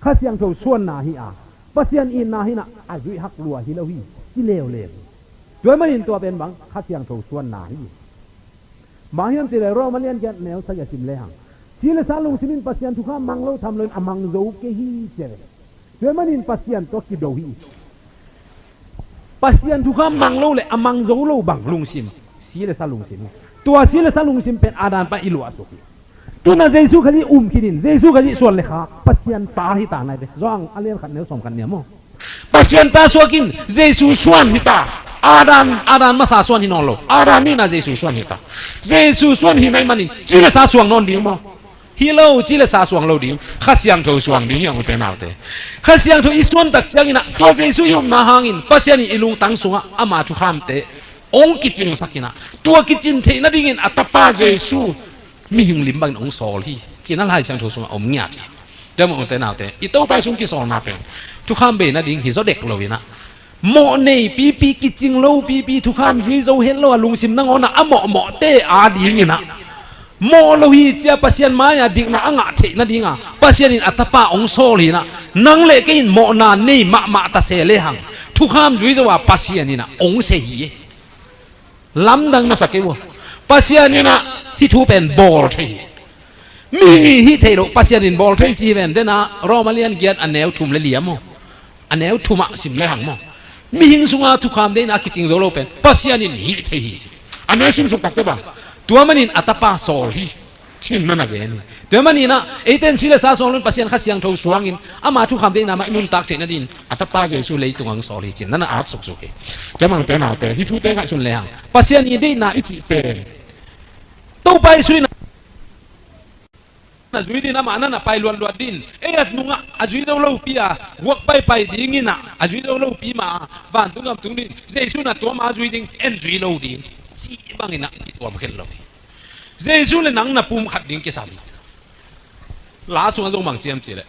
Kha Siangtho suanna hi a, Pasian itna hi-in ah a zuih hak lua hi lo hi, ci leuleu hi. Tua ahih manin tua pen bang, Kha Siangtho suanna hi. Bang hiam cih leh Rom a lian giat neu sagih a sim lehang, si le sa lungsim in Pasian thukham mang lo tham loin a mang zo kei hi ci ve. Tua ahih manin Pasian tawh kido hi. Pasian thukham mang lo le a mang zo lo bang lungsim, si le sa lungsim hi. Tua si le sa lungsim pen Adam pan i luahsuk hi. Tu-in ah Jesu Khazih um khit in, Jesu Khazih suan le khak Pasian ta hi ta nai ve. Johan a lian khat neu sawm khat ni-a maw, Pasian ta suakin Jesu suan hi ta. Adam, Adam masa suan hi nawn lo, Adam in ah Jesu suan hi ta. Jesu suan hi na hih manin si le sa suang nawn ding maw? Hi lo, si le sa suang lo ding, Kha Siangtho suang ding hi hang ute naute. Kha Siangtho i suan tak ciangin ah tua Jesu i omna hangin Pasian in i lungtang sungah ama thukhamte hong kicingsak in ah, tua kicin theih nadingin a Tapa Jesu mihing lim bangin hong sawl hi, ci-in ah Lai Siangtho sungah om ngiat hi. Tua manin ute naute, i Topa Jesu hong kisawlna pen thukham bei nading hi zaw dek lo-in ah, mawh nei pipi, kicing lo pipi, thukham zui zo het lo a lungsim nangawn ah a mawhmawhte adingin ah, mawh lo hi ci-a Pasian mai-a dikna a ngah theih nadinga Pasian in a Tapa hong sawl hi-in ah, nang le kei in mawhna nei mahmah ta se lehang, thukham zui zo a Pasian in ah hong se hi. Lamdang masa kei uh. Pasian in ah hih thu pen bawl thei hi. Mi hih theih loh Pasian in bawl thei ci hi ven. Dena Roma lian giat a neu thum le li a maw, a neu thum ah sim le hang maw, mihing sunga thukham deihna a kicing zo lo pen Pasian in hih thei hi ci. A neu sim suk takte bang, tua manin a tapa sawl hi cin na na gen hi. Tua maninah eite in si le sa suang lo in Pasian Kha Siangtho suangin ama thukham deihna mah i nuntak theih nadin a tapa Jesu leitung ang sawl hi cin na na at suksuk hi. Tua mangte naute hih thute ngaihsun le hang, Pasian i deihna i cih pen Topa Jesu in na zui din, amah na na pai luatluat din, ei at nungah a zui zo lopi a guak paipai ding inah a zui zo lopi mah a vantung gam tung din, Jesu na tua ma zui ding, en zui lo ding cih bang inah kituam khen lo hi. Jesu le nang na pum khat ding kisam. La sungah zong bang ciam cihleh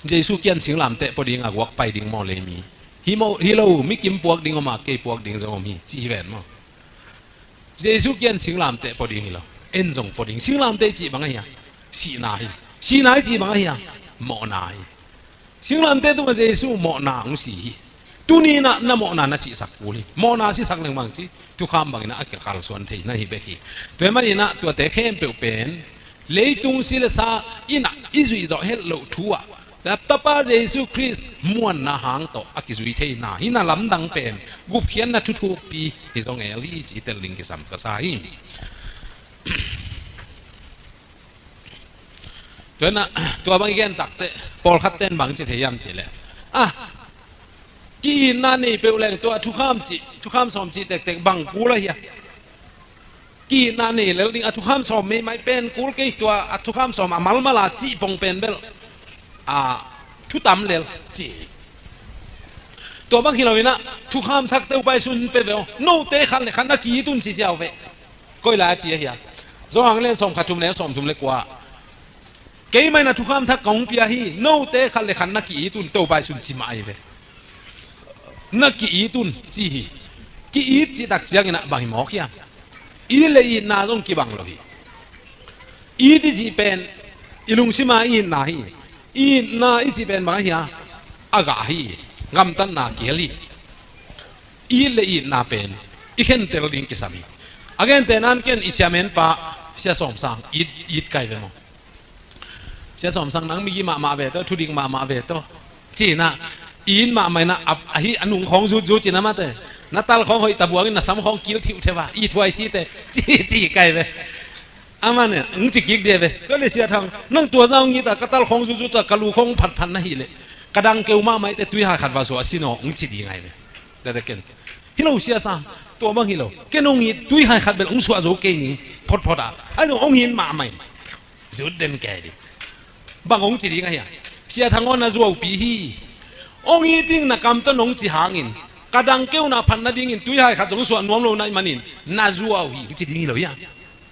Jesu kian singlamteh pua ding a guak pai ding maw lei mi hi maw, hi lo, mi kim puak ding om a kei puak ding zong om hi ci hi ven maw. Jesu kian singlamteh pua ding hi lo, en zong pua ding. Singlamteh i cih bang ahi a? Sihna hi. Sihna i cih bang ahi a? Mawhna hi. Singlamteh tungah Jesu mawhna hong si hi. Tuninah na mawhna na sihsak kul hi. Mawhna sisak leng bang ci, thukham banginah a kikalsuan thei na hi bek hi. Tua hi maninah tuate khempeuh pen leitung si le sa inah i zuih zawh helh loh thu ah Tapa Jesu Khrist muanna hang tawh a kizui theina hi. Na lamdang pen gupkhiatna thuthukpi hi zong el hi ci tel ding kisam ka sa hi. Tua bang i gen takte pawlkhat ten bang ci thei hiam cihleh, a, ki-itna nei peuh leng tua thukham cih, thukham sawm cih tektek bang kul ahi a? Ki-itna nei lel ding a thukham sawm meimai pen kul kei, tua a thukham sawm a malmal a cih pong pen bel a thutam lel cih hi. Tua bang hi loinah thukham thak Topa Jesu in pe ve aw, note khat le khat na ki-it un ci ziau ve. Koi lai a ci ahi a? Johan lian sawm khat thum le sawm thum le kua, keimah in a thukham thak ka hong pia hi, note khat le khat na ki-it un, Topa Jesu in ci mah ahi ve. Na ki-it un ci hi. Ki-it cih tak cianginah bang hi mawk hiam? It le itna zong kibang lo hi. It i cih pen i lungsima i itna hi. Itna i cih pen bang ahi a? A gah hi. Gamtatna kihel hi. It le itna pen i khentel ding kisam hi. A gentehna in ken i chairman pa Sia Sawm Sang it, it kai ve maw? Sia Sawm Sang, nang migi mahmah ve tawh, thudik mahmah ve tawh. Cinah, i it mahmah inah, a, ahi a nung khawng zutzut cinah mate. Na tal khawng hoih tabuangin na sam khawng kil thiuh theva, i thuai site, ci, ci kai ve. Amah ne, ng ci kik dia ve. Tua le Sia Thang, nang tua zah hong it a, ka tal khawng zutzut a, ka lu khawng phatphat na hileh, ka dang keu mahmah ite tuihai khat va suah a sin aw, ng ci ding ai ve. Tate ken. Hi lo Sia Sang, tua bang hi lo. Ken hong it tuihai khat bel hong suah zo kei ning, photphot a. Ai zong hong it mahmah in. Zut den kei ding. Bang hong ci ding ahi a? Sia Thang aw, na zuaupi hi. Hong it ding na kamtawn hong ci hangin, ka dang keuna phat nadingin tuihai khat zong suah nuam lo na hih manin na zuau hi, ci ding hi lo hi a.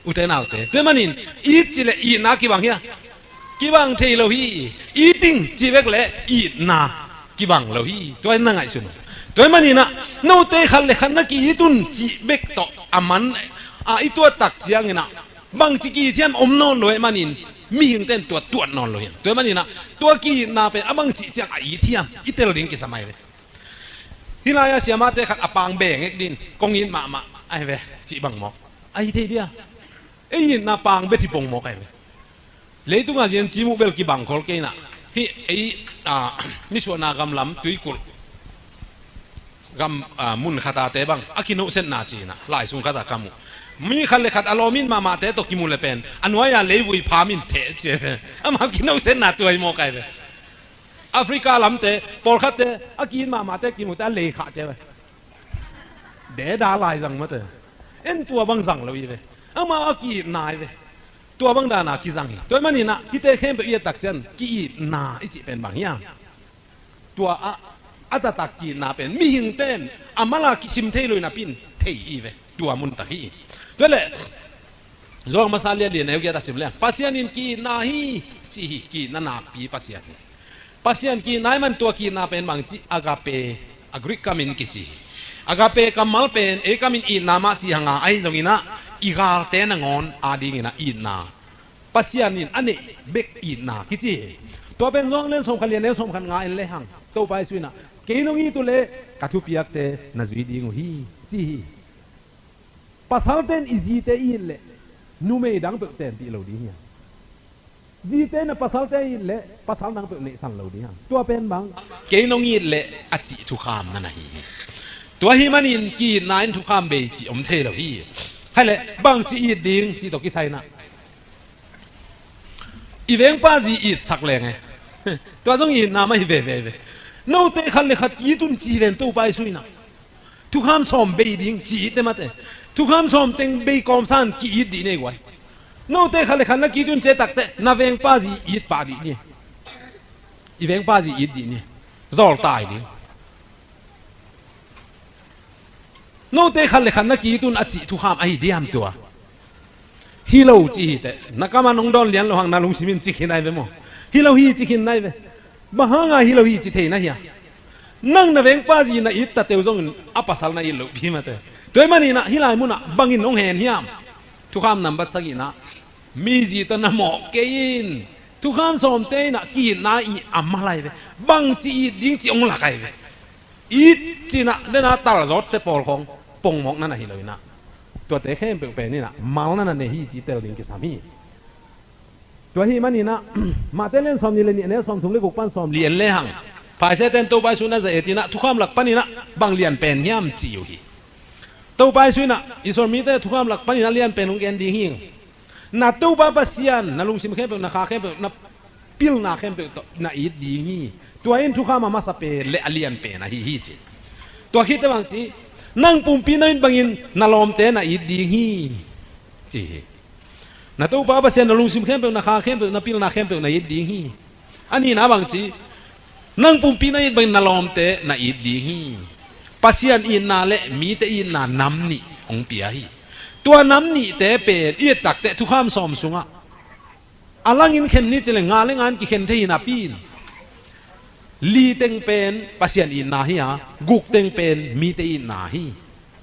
Ute naute, tua manin it ci le itna kibang hi a? Kibang thei lo hi. It ding ci bek le itna kibang lo hi. Tua in na ngaihsun. Tua maninah note khat le khat na ki-it un cih bek tawh a man a i tuat tak cianginah bangci ki-it hiam om nawn lo ahih manin mihingte in tua tuat nawn lo hi. Tua maninah tua ki-itna pen a bangci ciang a it hiam i tel ding kisam ai ve. Hih lai-ah siamahte khat a pang bengek din kong it mahmah ahi ve cih bang mawk ahi thei dia. Ei itna pang bet hi pong mawk ahi ve. Leitungah zian cimuh bel kibang khol keinah. Hih ei, a, nisuahna gamlam tuikulh gam, a, mun khatate bang a kinohsetna cinah lai sung khatah ka muh. Mi khat le khat a lawm it mahmahte tawh kimu le pen a nuai-a leivui pham in theh cia ve. Amah kinohsetna tuai mawk ahi ve. Africa lamte pawlkhatte a ki-it mahmahte kimute a lei khah cia ve. Deda lai zang mate. En tua bang zang lo hi ve. Amah a ki-itna hi ve. Tua bang dana kizang hi. Tua maninah hihte khempeuh i et tak cian ki-itna i cih pen bang hiam? Tua ah a taktak ki-itna pen mihingte in a mala kisim thei lo hi napi in thei hi ve. Tua muntak hi. Tua leh Johan masa lian li a neu giat a sim leng Pasian in ki-itna hi ci hi. Ki-itna nakpi Pasian hi. Pasian ki-itna ahih man tua ki-itna pen bangci agape, a Greek kamin kici hi. Agape kammal pen ei kamin itna mah ci hanga ahi zonginah i galte nangawn adinginah itna, Pasian in a neih bek itna kici hi. Tua pen Johan lian sawmkhat li a neu sawmkhat nga en lehang Topa Jesu inah kei nong it uhleh ka thupiakte na zui ding uh hi ci hi. Pasalte in i zite i it leh numei dang peuh tenpih lo ding hi a. Zite na pasalte it leh pasal nang peuh neihsan lo ding hang. Tua pen bang? Kei nong it leh a cih thukham na na hi hi. Tua hi manin ki-itna in thukham bei cih om thei lo hi. Hai leh bangci it ding cih tawh kisai na, i vengpa zi itsak leng e. Tua zong itna mah hi veve ve. Note khat le khat ki-it un ci ven Topa Jesu in ah. Thukham sawm bei ding ci-it te mate. Thukham sawm teng bei kawmsan ki-it dih nei guai. Note khat le khat na ki-it un ci takte na vengpa zi it pah dih ni. I vengpa zi it dih ni. Zawltai ding. Note khat le khat na ki-it un a cih thukham ahi diam tua? Hi lo ci hi teh. Na kamah nong dawn lian lo hang na lungsim in ci khin nai ve maw? Hi lo hi ci khin nai ve. Bang hanga hi lo hi ci thei na hia? Nang na vengpa zi na it ta teu zongin a pasal na it loh pi mate. Tua hi manin ah hih lai munah bangin hong hen hiam? Thukham nambat sagihna, mi zi tawh na mawh kei in. Thukham sawmte in ah ki-itna i a mal ai ve. Bangci it ding ci hong lak ai ve. It ci-in ah dena talzawtte pawl khawng pongmawk na na hi lo in ah. Tuate khempeuh pen in ah mal na na nei hi ci tel ding kisam hi. Tua hi manin ah Mate lian sawmnih le nih, a neu sawmthum le guk pan sawmli en le hang. Pharisaite in Topa Jesu na za et in ah thukham lak panin ah bang lian pen hiam ci uh hi. Topa Jesu in ah Israel mite thukham lak panin ah lian pen hong gen ding hi. Na Topa Pasian na lungsim khempeuh, na kha khempeuh, na pilna khempeuh tawh na it ding hi. Tua in thukham a masa pen le a lian pen ahi hi ci. Tua khit teh bang ci, nang pumpi na it bangin na lawmte na it ding hi ci hi. Na Topa Pasian na lungsim khempeuh, na kha khempeuh, na pilna khempeuh na it ding hi. A nihna bang ci, nang pumpi na it bangin na lawmte na it ding hi. Pasian itna le mite itna nam nih hong pia hi. Tua nam nihte pen i et takteh thukham sawm sungah a langin khen ni ci le nga le ngan kikhen thei hi napi in, li teng pen Pasian itna hi a, guk teng pen mite itna hi.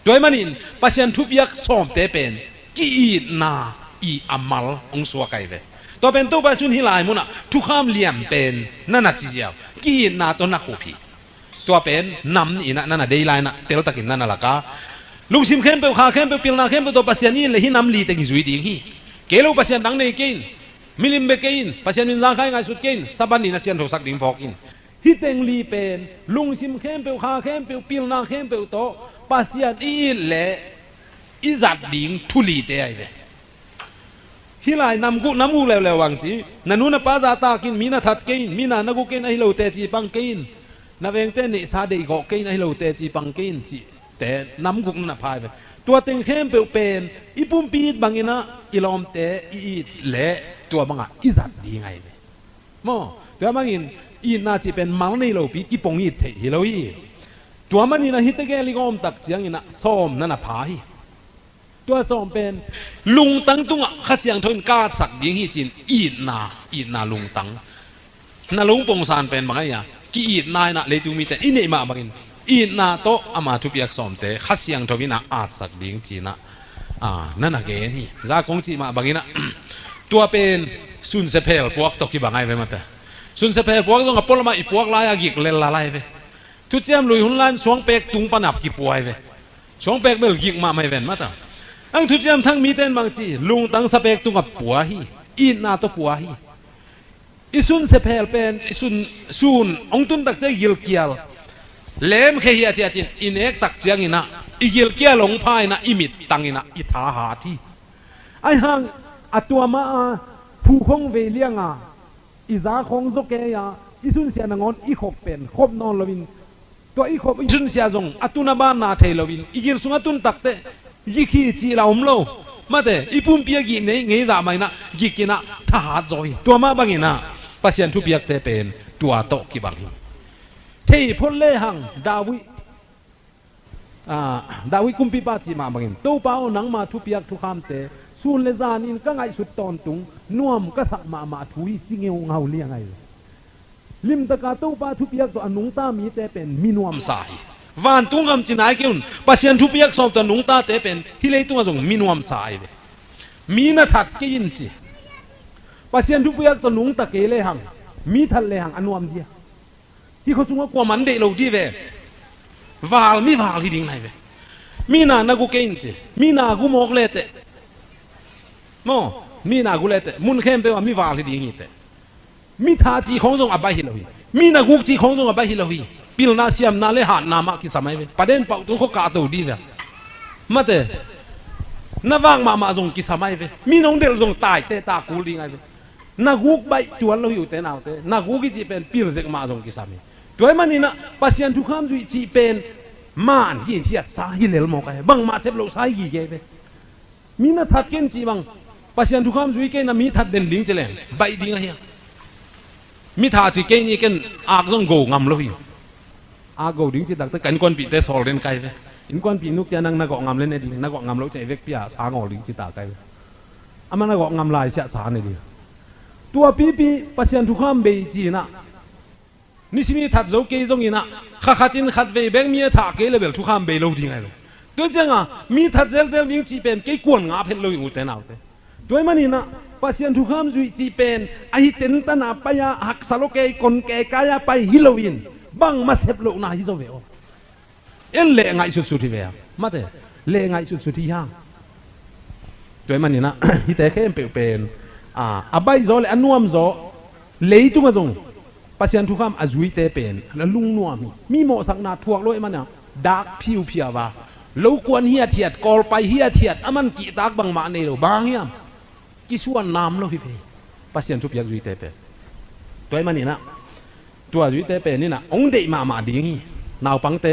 Tua hi manin Pasian thupiak sawmte pen ki-itna i a mal hong suak ai ve. Tua pen Topa Jesu in hih lai munah thukham lian pen na na ci ziau, ki-itna tawh na khup hi. Tua pen nam nih in ah na na dei lai in ah teltakin na na lak a, lungsim khempeuh, kha khempeuh, pilna khempeuh tawh Pasian i it le hih nam li teng i zui ding hi. Kei lo Pasian dang nei kei in, milim bek kei in, Pasian min zangkhai ngaihsut kei in, Sabbath ni na siangthosak ding phawk in. Hih teng li pen lungsim khempeuh, kha khempeuh, pilna khempeuh tawh Pasian i it le i zat ding thu lite ai ve. Hih lai nam guk, nam guk leuleu bang ci, na nu na pa zahtak in, mi na that kei in, mi na na gu kei in, ahi lo teci pang kei in, na vengte neihsa deihgawh kei in, ahi lo teci pang kei in cihte nam guk na na pha ai ve. Tua teng khempeuh pen i pumpi it bangin ah i lawmte i it leh tua bangah i zat ding ai ve. Maw, tua bangin itna cih pen mal nei lopi kipong it theih hi lo hi. Tua manin ah hih tegel i gawm tak ciangin ah sawm na na pha hi. Tua sawm pen lungtang tungah Kha Siangtho in ka atsak ding hi ci-in itna, itna lungtang. Na lungpong san pen bang ahi a, ki-itna in ah leitung mite i neih mah bangin itna tawh ama thupiak sawmte Kha Siangtho in ah atsak ding ci-in ah, a, na na gen hi. Za kong cih mah bangin ah tua pen sunsia phel puak tawh kibang ai ve mate. Sunsia phel puak zong a pualamah i puak lai-a gik lel la lai ve. Thuciam lui hun lai-in suangpek tung panah kipua ai ve. Suangpek bel gik mahmah ai ven mata. Ang thuciam thang mite in bang ci, lungtang sapek tungah pua hi. Itna tawh pua hi. I sunsia phel pen i sun, sun hong tun tak ciang i gilkial lemkhia hiathiat in i nek tak ciangin ah i gilkial hong pha in ah i mittang in ah i thahat hi. Ahi hang a tua mah a phu khong vei lianga i za khawng zaw kei a, i sunsia nangawn i khop pen khop nawn loin, tua i khop i sunsia zong a tun a banna thei loin i gil sung a tun takteh gikhi cih la om lo. Mate, i pumpi a gih nei ngeizah mah in ah gik in ah thahat zaw hi. Tua mah bangin ah Pasian thupiakte pen tua tawh kibang hi. Thei phot lehang David, a, David kumpipa cih mah bangin, Topa aw, nangma thupiak thukhamte sun le zanin ka ngaihsut tawntung nuam ka sak mahmah thu hi, ci ngeungau liang ai. Limtaka Topa thupiak tawh a nungta mite pen mi nuamsa hi. Vantung gam ci nai kei un, Pasian thupiak sawm tawh a nungtate pen hih leitungah zong mi nuamsa ai ve. Mi na that kei in ci. Pasian thupiak tawh nungta kei lehang, mi that lehang a nuam dia? Hih khua sungah kuaman deih lo di ve. Val, mi val hi ding lai ve. Mi na na gu kei in ci. Mi na gu mawk leteh, maw, Mi na guk le teh, mun khempeuh ah mi val hi ding hi teh. Mi tha cih khawng zong a baih hi lo hi. Mi na guk cih khawng zong a baih hi lo hi. Pilna siamna le hatna mah kisam ahi ve. Paden pauh tung khua kahto dih ve. Mate. Na vak mahmah zong kisam ahi ve. Mi nong delh zong taite ta kul ding ahi ve. Na guk baih tuan lo hi ute naute. Na guk i cih pen pil zek mah zong kisam hi. Tua ahih maninah Pasian thukham zuih cih pen man hi, hiatsa hi lel mawk ahi. Bangmah sep loh sa hi gige ahi ve. Mi na that ken cih bang Pasian thukham zui kei na mi that den ding ci leng baih ding ahi a. Mi tha ci kei ni ken ak zong go ngam lo hi. Ak go ding ci takte ka innkuanpihte sawl den kai ve. Innkuanpih nukte a nang na gawh ngam le ne ding, na gawh ngam lo ci a i vekpi a sa ngawl ding ci ta kai ve. Amah na gawh ngam lai ciah sa ne ding. Tua pipi Pasian thukham bei ci inah Nisi mi that zo kei zonginah kha khatin khat vei bek mi a thah kei le bel thukham bei lo ding ahi lo. Tua cianga mi that zelzel ding cih pen kei kuan ngap het lo hi ute naute. Tua ahih maninah Pasian thukham zuih cih pen ahi tentana pai-a haksa lo kei kon kei kai-a pai hi loin bangmah sep lohna hi zo ve aw. En leh ngaihsut sut hi ve a, mate, leh ngaihsut sut hi hang. Tua ahih maninah hihte khempeuh pen a, a baihzaw le a nuamzaw leitungah zong Pasian thukham a zuite pen a lungnuam hi. Mi mawhsakna thuak lo ahih maninah dak phiuphia va, lo kuan hiathiat, kawlpai hiathiat, a man kihtak bangmah nei lo, bang hiam? Kisuan nam lo hi ve. Pasian thupiak zuite pen tua ahih maninah tua zuite pen inah hong deih mahmah ding hi. Naupangte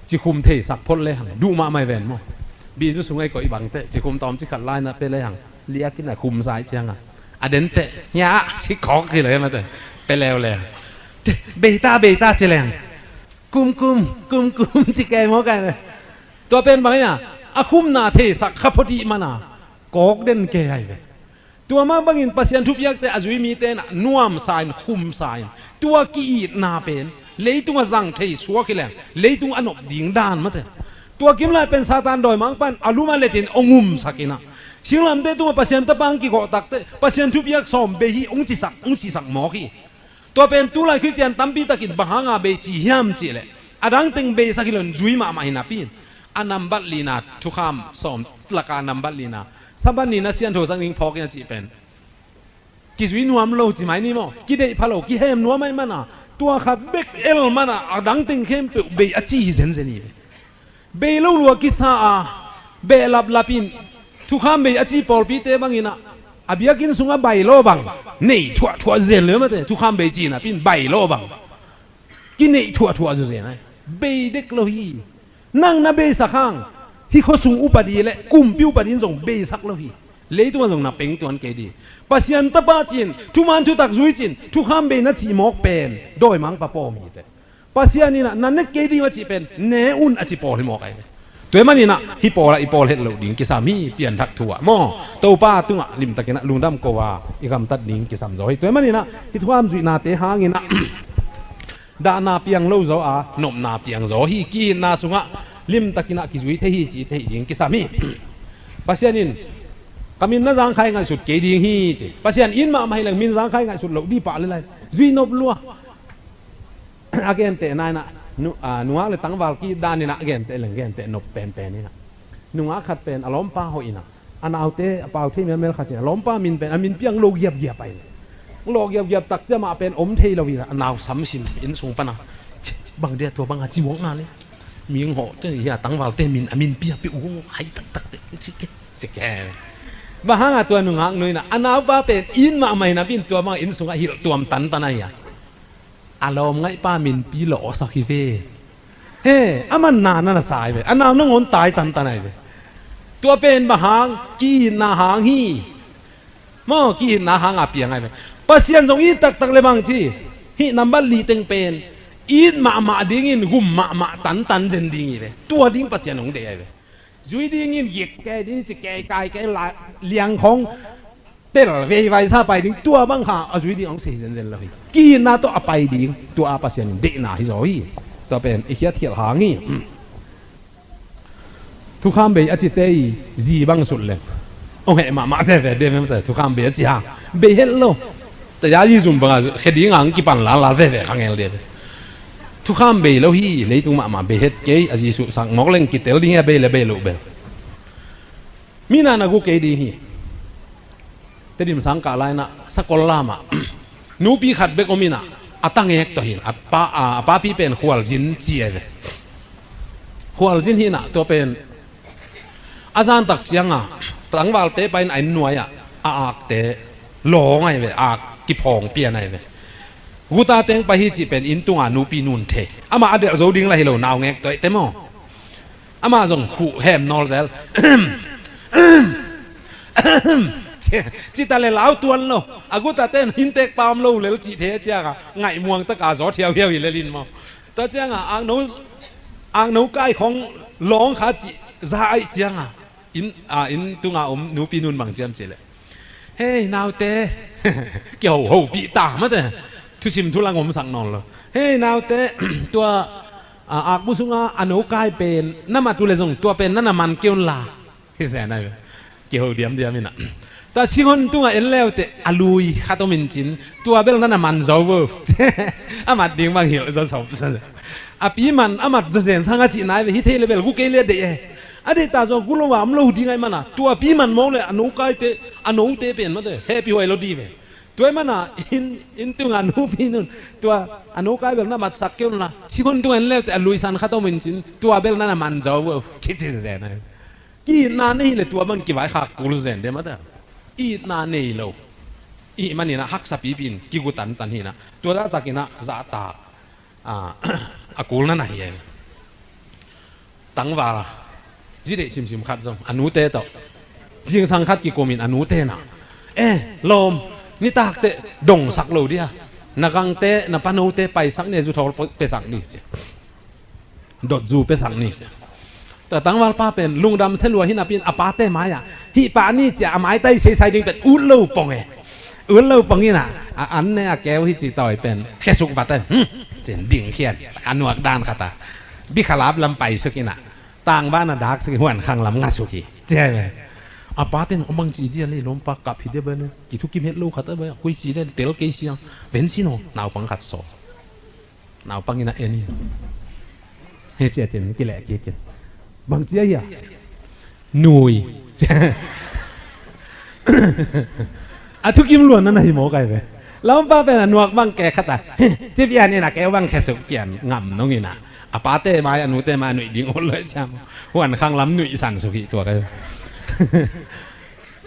cikhum theisak phot lehang duh mahmah hi ven maw? Bizu sungah i koih bangte cikhum tawm cikhat lainah pe lehang liakinah khumsa ih cianga a denteh hiah cikhawk hi lo hi mate. Pe leuleu beita beita ci lehang kumkum kumkum ci kei maw kai ve. Tua pen bang hiah a khumna theisak kha phot ih mana kawk den kei ahi ve. Tua mah bangin Pasian thupiakte a zui mite inah nuamsa in khumsa in tua ki-itna pen leitungah zang thei suak hi leng leitung a nop ding dan mate. Tua kimlai pen Satan dawimangpa in a lum a letin hong umsak inah singlamteh tungah Pasian tapa hong kigawh takteh Pasian thupiak sawm bei hi hong cisak hong cisak mawk hi. Tua pen tulai Khristian tampi takin bang hanga bei ci hiam cihleh a dangteng beisak hi loin zui mahmah hi napi in a nambat lina thukham sawm laka nambat lina Sabbath nina siantho zang ding phawk in a cih pen kizui nuam lo ci mai ni maw? Kideih pha lo, kihem nuam ahih mana tua khat bek el mana a dangteng khempeuh bei a ci hi zenzen hi ve. Bei lo lua kisa a behlaplap in thukham bei a ci pawlpite banginah a biakinn sungah bai law bang nei thuahthuah zen le mate. Thukham bei ci napi in bai law bang kineih thuahthuah zuzen ahi. Bei dek lo hi. Nang na beisak hang hih khuasung upadi le kumpi upadi in zong beisak lo hi. Leitungah zong na pengtuan kei dih. Pasian tapa cin thuman thutak zui cin thukham bei na cih mawk pen dawimangpa pawm hi teh. Pasian inah na nek kei ding a cih pen ne un a ci pawl hi mawk ahi ve. Tua ahih maninah hih pawlah i pawl het loh ding kisam hi. Pianthak thu ah maw, Topa tungah limtakinah lungdam ko a i gamtat ding kisam zaw hi. Tua ahih maninah hih thukham zuihnate hanginah dahna piang lo zaw a nopna piang zaw hi. Ki-itna sungah limtakinah kizui thei hi cih thei ding kisam hi. Pasian in ka min na zangkhai ngaihsut kei ding hi ci. Pasian in mahmah hi leng min zangkhai ngaihsut loh dih pah le lai. Zuih nop lua. A gentehna inah nu-, a, nungak le tangval ki-it dan inah a genteh leng genteh nop penpen inah nungak khat pen a lawmpa hoih inah a naute a pau thei melmel khat in a lawmpa min pen a min piang lo giapgiap ahi. Lo giapgiap tak ciamah pen om thei lo inah a nau samsim inn sung pana bang dia tua banga ci muakna le mihing hawh te hi a tangvalte min a min pia peuh hai taktak te ci ke ci ke. Bang hanga tua nungak nu inah a naupa pen in mahmah inah bin tua banga inn sungah hilh tuam tantan ahi a a lawm ngaihpa minpi lawhsak hi ve. He, a man na na sa hi ve. A nau nangawn tai tantan ahi ve. Tua pen bang hang ki-itna hang hi. Maw, ki-itna hanga piang ahi ve. Pasian zong it taktak le bang ci hih nambat li teng pen it mahmah dingin gum mahmah tantan zen ding hi ve. Tua ding Pasian hong deih ahi ve. Zui dingin gik kei ding ci kei kai kei la liang khong tel veivai sa pai ding tua bang kha a zui ding hong sei zenzen lo hi. Ki-itna tawh a pai ding tua a Pasian in deihna hi zaw hi. Tua pen i khiatkhialh hang hi. Thukham bei a cite i zi bang sut leng hong heh mahmah veve deuh mem ta thukham bei a ci hang bei het lo. Taya zi zum banga khe ding hang kipan lalal veve khangel deuh. Thukham bei lo hi. Leitung mahmah bei het kei a zi suhsak mawk leng kitel ding hi a bei le bei loh bel. Mi na na gu kei ding hi. Tedim sangkah lai-inah sakol lamah nupi khat bek om inah, a tangek tawh hin, a pa, a, a papi pen Khualzin ci ai ve. Khualzin hinah tua pen a zantak cianga tangvalte pain a inn nuai-ah a akte lawng ai ve, ak kiphawng pian ai ve. Guta teng pai hi cih pen inn tunga nupi nun thei. Amah a delh zo ding la hi lo, naungek tawh te maw. Amah zong khuh hem nawl zel. Cita le lau tuan lo. A guta ten hintek pam lo lel cih thei cianga ngaihmuang taka zaw thiauhiau hi lel in maw. Tua cianga akno, akno kai khong lawng kha cih za aih cianga inn, a, inn tunga om nupi nun bang ciam cih leh, "Hei naute," kiho hopih ta mate. Thusim thulang omsak nawn lo. "Hei naute, tua, a, akbu sunga a no kai pen na mat uh le zong tua pen na na man kei un la." Hi zen ai ve. Kiho diamdiam inah. Tua singhon tunga en leute a lui khat om in cin, "Tua bel na na man zo vo." A mat ding bang hilh zo sop sa. A pi man a mat zo zen sang a cih nai ve, hi thei le bel gu kei le deih e. A deih ta zong gu lo a om lo ding ai mana. Tua pi man mawk le a no kaite, a note pen mate hehpih huai lo di ve. Tua ai mana inn, inn tunga nupi nun, "Tua a no kai bel na matsak kei un la." Singhon tunga en leute a lui san khat om in cin, "Tua bel na na man zo vo." Kici zen ai. Ki-itna nei le tua bang kivaikhak kul zen de mata. Itna nei lo. Ih maninah haksa pipin kigu tantan hinah. Tua dahtakinah zahtak, a, a kulna na hi e. Tangval zideih simsim khat zong a nute tawh zingsang khat kikumin a nute nah, "E lawm, nitakteh dongsak lo dia, na gangte na panote paisak ni, zuthawl pesak ni," ci. Dotzu pesak ni ci. Tua tangvalpa pen lungdam selua hinapin a pate mai-ah, "Hih pa ni," cia a maitai seisai ding pen ut lo pong e. Ut lo pong inah a an ne a keu hi ci tawi pen khesuk vate, "Hmm," cin dingkhian a nuak dan khata bikhalap lam paisuk inah tangvana daksuk i huankhang lam ngasuk hi. Cia ve. A paten a mangci dia lei lawmpa kap hi dia bane, kithukim het lo khata bane, koi ci dia tel kei siang, vensin aw, naupang khat saw. Naupang inah en hi. Hi ciatin kileh kik in. Bang cia hia? Nui. A thukim luan na na hi mawk ai ve. Lawmpa pen a nuak bang ke khata. Ci pian inah keu bang khesuk pian ngam nong inah a pate mai a nute mai a nuih ding ol lo ciam. Huankhang lam nuih san suk hi tua kai.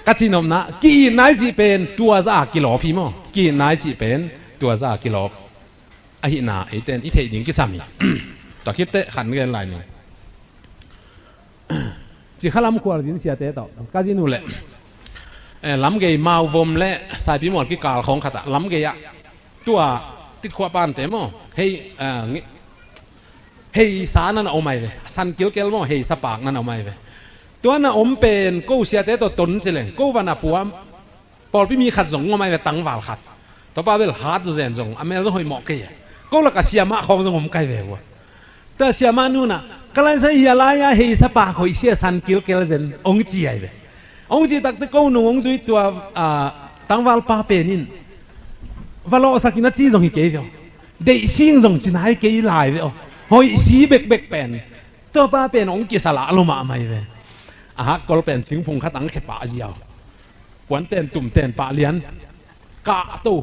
Ka ci nopna, ki-it nai cih pen tua za kilawp hi maw. Ki-it nai cih pen tua za kilawp. Ahihna eiten i theih ding kisam hi. Tua khitteh khan gen lai ning. Cikhalam Khualzin siate tawh ka zin uh leh, eh, Lamgei Mauvom le Saipimual kikal khawng khatah Lamgei ah tua Titkhuah pante maw, hei, eh, nge-, heisa na na om ai ve. San kilkel maw, heisa paak na na om ai ve. Tua na om pen ko siate tawh ton cileng ko van a puam pawlpi mi khat zong ngom ai ve, tangval khat. Topa bel hat zen zong a mel zong hoih mawh kei a. Ko laka siamah khawng zong om kai ve ua. Tua siamah nunah, "Ka laisai hia lai-a heisa paak hoih sia san kilkel zen," ong ci ai ve. Ong ci takte ko nung ong zui tua, a, tangvalpa pen in, "Va lawhsakin," a ci zong hi kei ve aw. "Deih sing zong ci nai kei lai ve aw. Hoih si bekbek pen." Tuapa pen ong kisalah lo mahmah hi ve. A hakkol pen singphung khat ang khepah ziau. Puanten tumten pah lian. Kahto.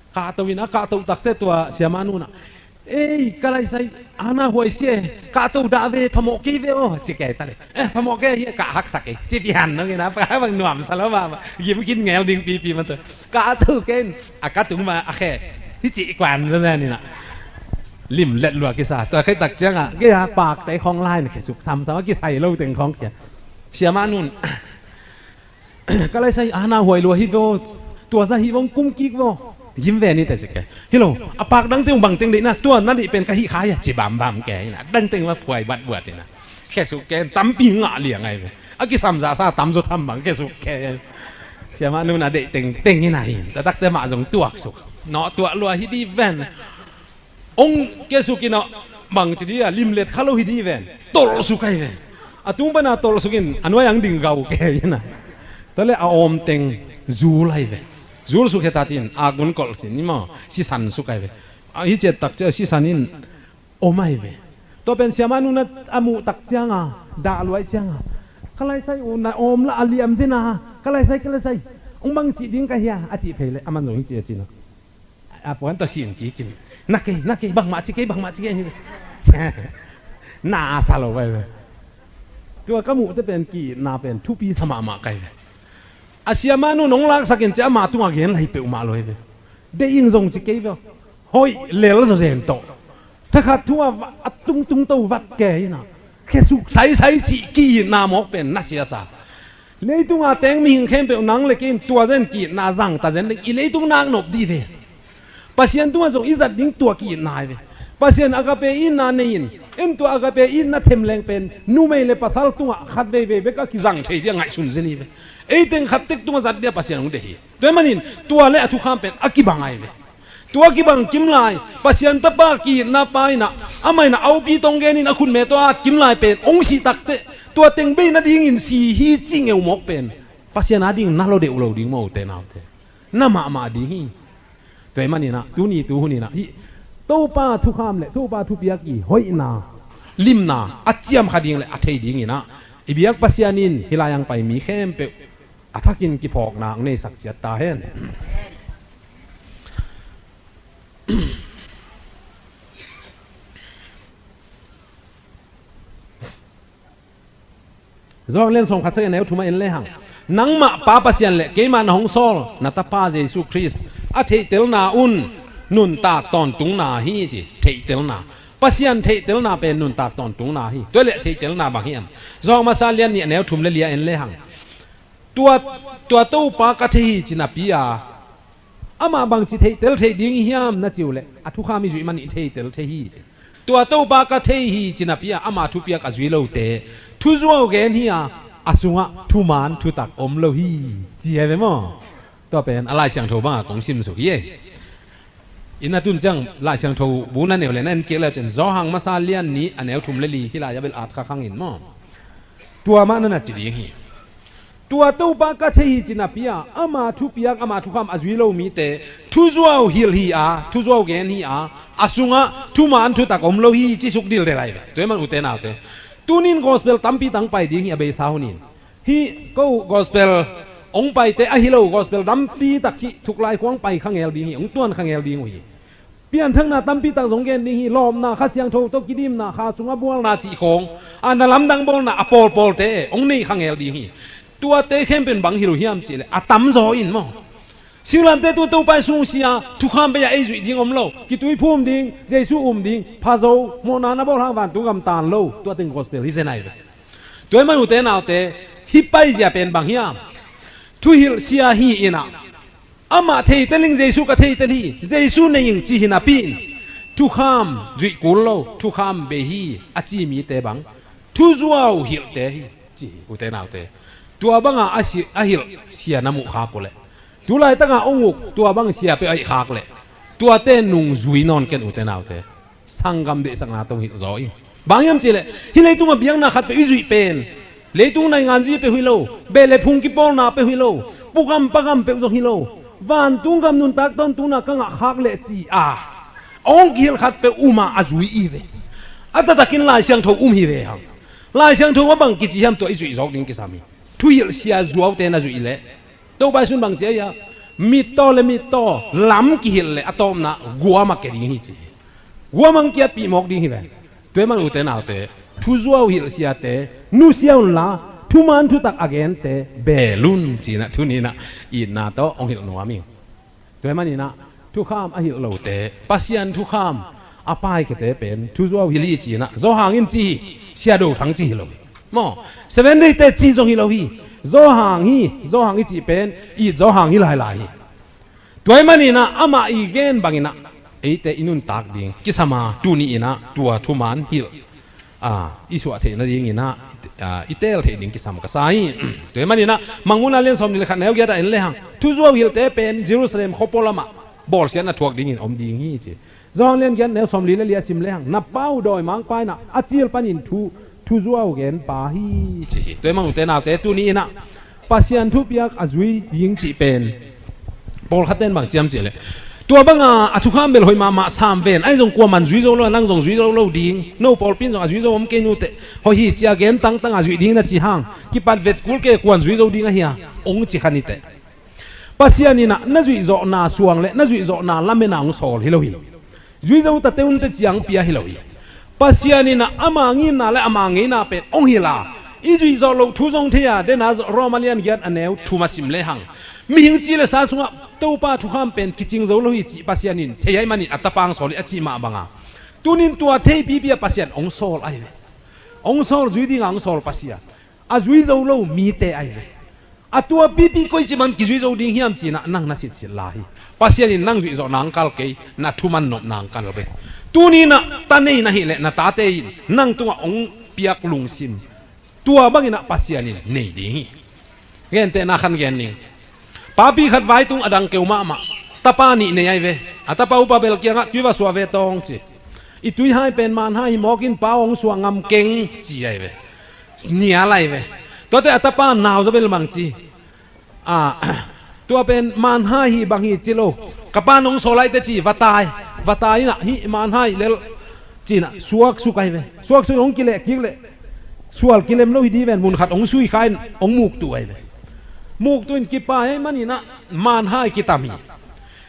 Kahto in a kahto takte tua siamah nunah, "Ei, ka laisai, ana huai sia, kahto dah ve, phamawh kei ve aw," ci kei ta le. "Eh, phamawh kei hi, ka haksa kei," ci pian nong in a, pa bang nuamsa lo mahmah. Gim kin ngel ding pipi mah tua. Kahto kei in, a ka tung mah a khe. Hi ci kuan lo zen inah. Limlet lua kisa. Tua khei tak ciangah, gei a pakte khawng lai na khesuk samsam a kisai lo teng khawng kia. Siamah nun, "Ka laisai ana huai lua hi vo, tua za hi vong kum kik vo." Gim ve ni te cik ke. "Hi lo, a pak dangte ung bang teng deihna, tua na deih pen ka hih khai a," ci bambam ke inah. Dangteng va phuai batbuat inah. Khesuk ke tampi ngah liang ai ve. A kisam zahsa tamzaw tham bang khesuk ke. Siamah nun a deih tengteng inah hi. Tua takte mah zong tuaksuk. Nawh tuah lua hi di ven. Ong kesuk inah bang ci di a, limlet kha lo hi di ven. Tolhsuk ai ven. A tung pana tolhsuk in a nuai ang ding gau ke inah. Tua le a awm teng zul ai ven. Zulsuk hetatin a gun kolh sin i maw, sisan suk ai ven. A hi ciat tak cia sisan in om ai ve. Tua pen siamah nunah a muh tak cianga, dah luai cianga, "Ka laisai uh, na awm lah a liam zina, ka laisai, ka laisai. Hong bang cih ding ka hia a cih phei leh aman zong hi ci a cina. A puan tawh sin kikin. Na kei, na kei, bangmah ci kei, bangmah ci kei. Na a sa lo vai ve. Tua ka muhte pen ki-itna pen thupi sa mahmah kai ve. A siamah nu nong laksakin ci ama tungah gen lai peuhmah lo hi ve. Deih ing zong ci kei ve. Hoih lel zaw zen tawh. Thakhat thu a va-, a tungtung to vat ke ina. Khesuk saisai cih ki-itna mawk pen na siasa. Leitunga teng mihing khempeuh nang le kei in tua zen ki-itna zang ta zen le i leitung nak nop dih ve. Pasian tungah zong i zat ding tua ki-itna hi ve. Pasian agape itna nei in, en tua agape itna themleng pen numei le pasal tungah khat veivei bek a kizang thei dih a ngaihsun zen hi ve. Ei teng khat tek tungah zat dih a Pasian hong deih hi. Tua ahih manin tua le a thukham pen a kibang ahi ve. Tua kibang kim lai, Pasian tapa ki-itna pa inah, amah inah a upi tong genin a khutme tawh a at kim lai pen hong sih takteh, tua teng bei nadingin si hi cih ngeu mawk pen Pasian ading na lo deuh lo ding maw ute naute. Na mahmah ding hi. Tua ahih maninah tuni tu huninah hih Topa thukham le Topa thupiak i hoihna, limna a ciam kha ding le a thei dinginah i biak Pasian in hih lai-ang pai mi khempeuh a thakin kiphawkna hong neisak ciat ta hen. Johan lian sawmkhat sagih a neu thum ah en lehang, nangmah Pa Pasian le keimah na hong sawl na Tapa Jesu Khrist a theihtelna un nuntak tawntungna hi ci. Theihtelna, Pasian theihtelna pen nuntak tawntungna hi. Tua le theihtelna bang hiam? Johan masa lian nih a neu thum le li ah en lehang, tua, tua Topa ka thei hi ci napi a, amah bangci theihtel thei ding i hiam na ci uh leh a thukham i zuih man i theihtel thei hi ci. Tua Topa ka thei hi ci napi a ama thupiak a zui lote thuzuau gen hi a, a sungah thuman thutak om lo hi ci hi ve maw? Tua pen a Lai Siangtho bangah kong simsuk hi ei. Inn a tun ciang Lai Siangtho bu na neu le na en kik leu cin Johan masa lian nih a neu thum le li hih lai-ah bel at kha khang in maw? Tua mah na na ci ding hi. Tua Topa ka thei hi ci napi a ama thupiak ama thukham a zui lo mite thuzuau hilh hi a, thuzuau gen hi a, a sungah thuman thutak om lo hi ci suk dildel ahi ve. Tua ahih man ute naute, tunin gospel tampi tang pai ding hi a beisa hunin. Hih ko gospel hong paite ahi lo gospel tampi tak hih thuklai khuang pai kha ngel ding hi, hong tuan kha ngel ding uh hi. Pianthakna tampi tak zong gen ding hi, lawpna, Kha Siangtho tawh kidimna, kha sungah bualna cih khawng, a na lamdang bawlna a pawlpawlte hong nei kha ngel ding hi. Tuate khempeuh in bang hilh uh hiam cihleh a tamzaw in maw? Singlamteh tu Topa i sung sia thukham bei-ah ei zuih ding om lo, kitui phum ding, Jesu um ding, phazo, mawhna na bawl hang vantung gam tan lo, tua teng gospel hi zen ahi ve. Tua ahih man ute naute, hih paizia pen bang hiam? Thuhilh sia hi inah, amah theitel ing, Jesu ka theitel hi, Jesu nei ing ci hi napi in thukham zuih kul lo, thukham bei hi a ci mite bang thuzuau hilhte hi ci hi ute naute. Tua banga a si-, a hilh sia na muh khak uh leh, tu laitaka hong uk tua bang sia peuh a hih khak leh, tuate nungzui nawn ken ute naute. Sanggam deihsakna tawh hilh zaw ing. Bang hiam cihleh hih leitungah biakna khat peuh i zuih pen, leitung naingan zi peuh hi lo, beh le phung kipawlna peuh hi lo, pugam pagam peuh zong hi lo, vantung gam nuntak tawntungna ka ngah khak leh ci a hong kihilh khat peuh um a a zui i ve. A taktakin Lai Siangtho um hi ve hang. Lai Siangtho a bang kici hiam tua i zuih zawk ding kisam hi. Thuhilh sia zuaute na zuih leh Topa i sun bang ci ahi a, mittaw le mittaw lam kihilh le a tawpna guam a ke ding hi ci hi. Guam ang kiatpih mawk ding hi ve. Tua ahih man ute naute, thuzuau hilh siate nusia unla, thuman thutak a gente beel un cinah tuninah itna tawh hong hilh nuam ing. Tua ahih maninah thukham a hilh lote, Pasian thukham a paikhete pen thuzuau hilh hi cinah Zawhang in ci hi, Sia Do Thang ci hi lo hi. Maw, Seven Day te ci zong hi lo hi. Zawhang hi, Zawhang i cih pen it Zawhang hi lailai hi. Tua ahih maninah amah i gen banginah eite i nuntak ding kisam a, tuni inah tua thuman hilh, a, i suah theih nadinginah, a, i teel theih ding kisam ka sa hi. Tua ahih maninah Mangmuhna lian sawmnih le khat neu giat ah en lehang, thuzuau hilhte pen Jerusalem khuapua lamah bawlsiatna thuak dingin om ding hi ci. Zawhang lian giat neu sawmli le li a sim lehang, na pa uh dawimangpa inah a cil panin thu, thuzuau genpa hi ci hi. Tua ahih man ute naute, tuni inah Pasian thupiak a zui ding cih pen pawlkhatte in bang ci hiam cihleh, tua banga a thukham bel hoih mahmah sam ven, ahi zong kuaman zui zo lo a, nang zong zui zo lo ding, no pawlpi in zong a zui zo om kei nuteh, hoih hi ci a gen tangtang a zuih ding na ci hang, kipat vet kul kei, kuan zui zo ding ahi a, hong ci kha niteh. Pasian in ah na zuihzawhna suang le na zuihzawhna lamena hong sawl hi lo hi. Zui zo ta te un te ciang pia hi lo hi. Pasian in ah ama ngimna le ama ngeina pen hong hilh a, i zuihzawh loh thu zong thei a, dena Roma lian giat a neu thum a sim lehang, mihing ci le sa sungah Topa thukham pen kicing zo lo hi cih Pasian in thei ahih manin a Tapa hong sawl hi a cih mah banga, tunin tua theipipi a Pasian hong sawl ahi ve. Hong sawl, zui dinga hong sawl Pasian, a zui zo lo mite ahi ve. A tua pipi koici man kizui zo ding hiam ci-in ah nang na sitsit lai hi. Pasian in nang zuihzawhna hong kal kei, na thuman nopna hong kal ve. Tuni-in ah ta nei na hih leh na tate in nang tungah hong piak lungsim tua bangin ah Pasian in nei ding hi. Gentehna khat gen ning. Papi khat vai tung, a dang keu mahmah. Tapa nih nei ahi ve. A tapa upa bel kiangah tui va suah ve tawng ci. I tuihai pen manhai hi mawk in, pa aw, hong suah ngam keng ci ahi ve. Nial ahi ve. Tuate a tapa nau zaw bel bang ci. Ah, tua pen manhai hi bang hi ci lo. Ka pa'n hong sawl ahi teh ci, va tai. Va tai in ah hih manhai lel ci-in ah suaksuk ahi ve. Suaksuk hong kileh kik leh sual kilem lo hi ding ven, mun khat hong sui kha in hong muktuh ahi ve. Muktuh in kipai ahih manin ah manhai kitam hi.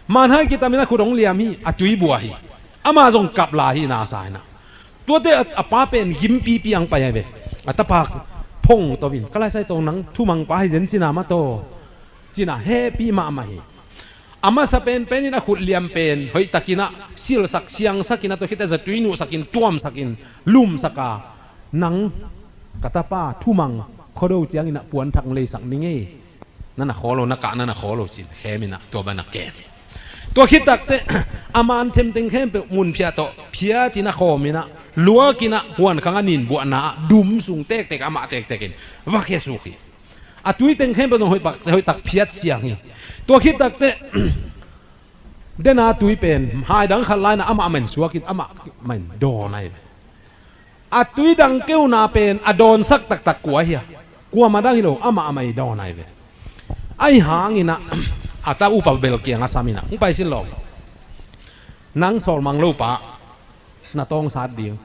Manhai kitam in a khut hong liam hi, a tui bua hi. Amah zong kap lai hi, na sa in ah. Tuate a, a pa pen gimpipi hong pai ahi ve. A tapa phong to in, ka laisai tawng nang thumang pa hi zen cina mah taw, cina hehpih mahmah hi. A masa penpen in a khut liam pen hoihtakin ah silsak siangsak in, a tua khit teh zatui nuhsak in, tuamsak in, lumsak a, nang ka tapa thumang, Khuado ciangin ah puanthak leisak ning ei. Na na khawl lo, na kah na na khawl lo ci-in khem in ah tua bang a kem hi. Tua khit tak teh a man themteng khempeuh mun phiah tawh phiat in ah khawm in ah, luak in ah huankhang a nin buahna ah dum sung tektek, amah tektek in va khesuk hi. A tui teng khempeuh zong hoih tak, hoih tak phiat siang hi. Tua khit tak teh dena tui pen hai dang khat lai in ah amah mah in suak in, amah mah in dawn ahi ve. A tui dang keuna pen a dawnsak taktak kua hi a? Kuamah dang hi lo, amah mah in dawn ahi ve. Ahih hangin ah a ta upa bel kiangah sam in ah, hong pai sin lawm. Nang sawlmang lo pa na tawngsat ding.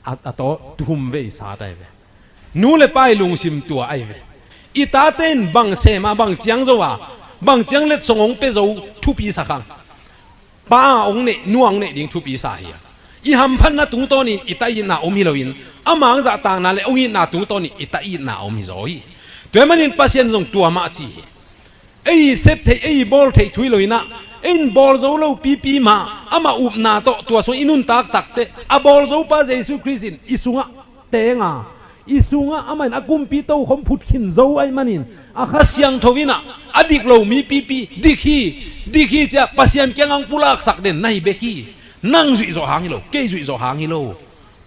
A, a tawh thum vei sat ahi ve. Nu le pa i lungsim tua ahi ve. I tate in bang sem a, bang ciang zo a, bang ciang letsong hong pia zo thupi sa khang. Pa a hong neih, nu a hong neih ding thupi sa hi a. I hamphatna tungtawnin i ta itna om hi loin, ama hong zahtakna le hong itna tungtawnin i ta itna om hi zaw hi. Tua ahih manin Pasian zong tua mah ci hi. Ei sep theih, ei bawl theih thu hi loin ah, ei in bawl zo lo pipi mah, amah upna tawh tua sung i nuntak tak teh, a bawl zo pa Jesu Khrist in i sungah teng a, i sungah amah in a kumpi tokhom phut khin zo ahih manin, a Kha Siangtho in ah a dik lo mi pipi, dik hi, dik hi ci-a Pasian kiangah hong pulaksak den na hi bek hi. Nang zuih zawh hang hi lo, kei zuih zawh hang hi lo.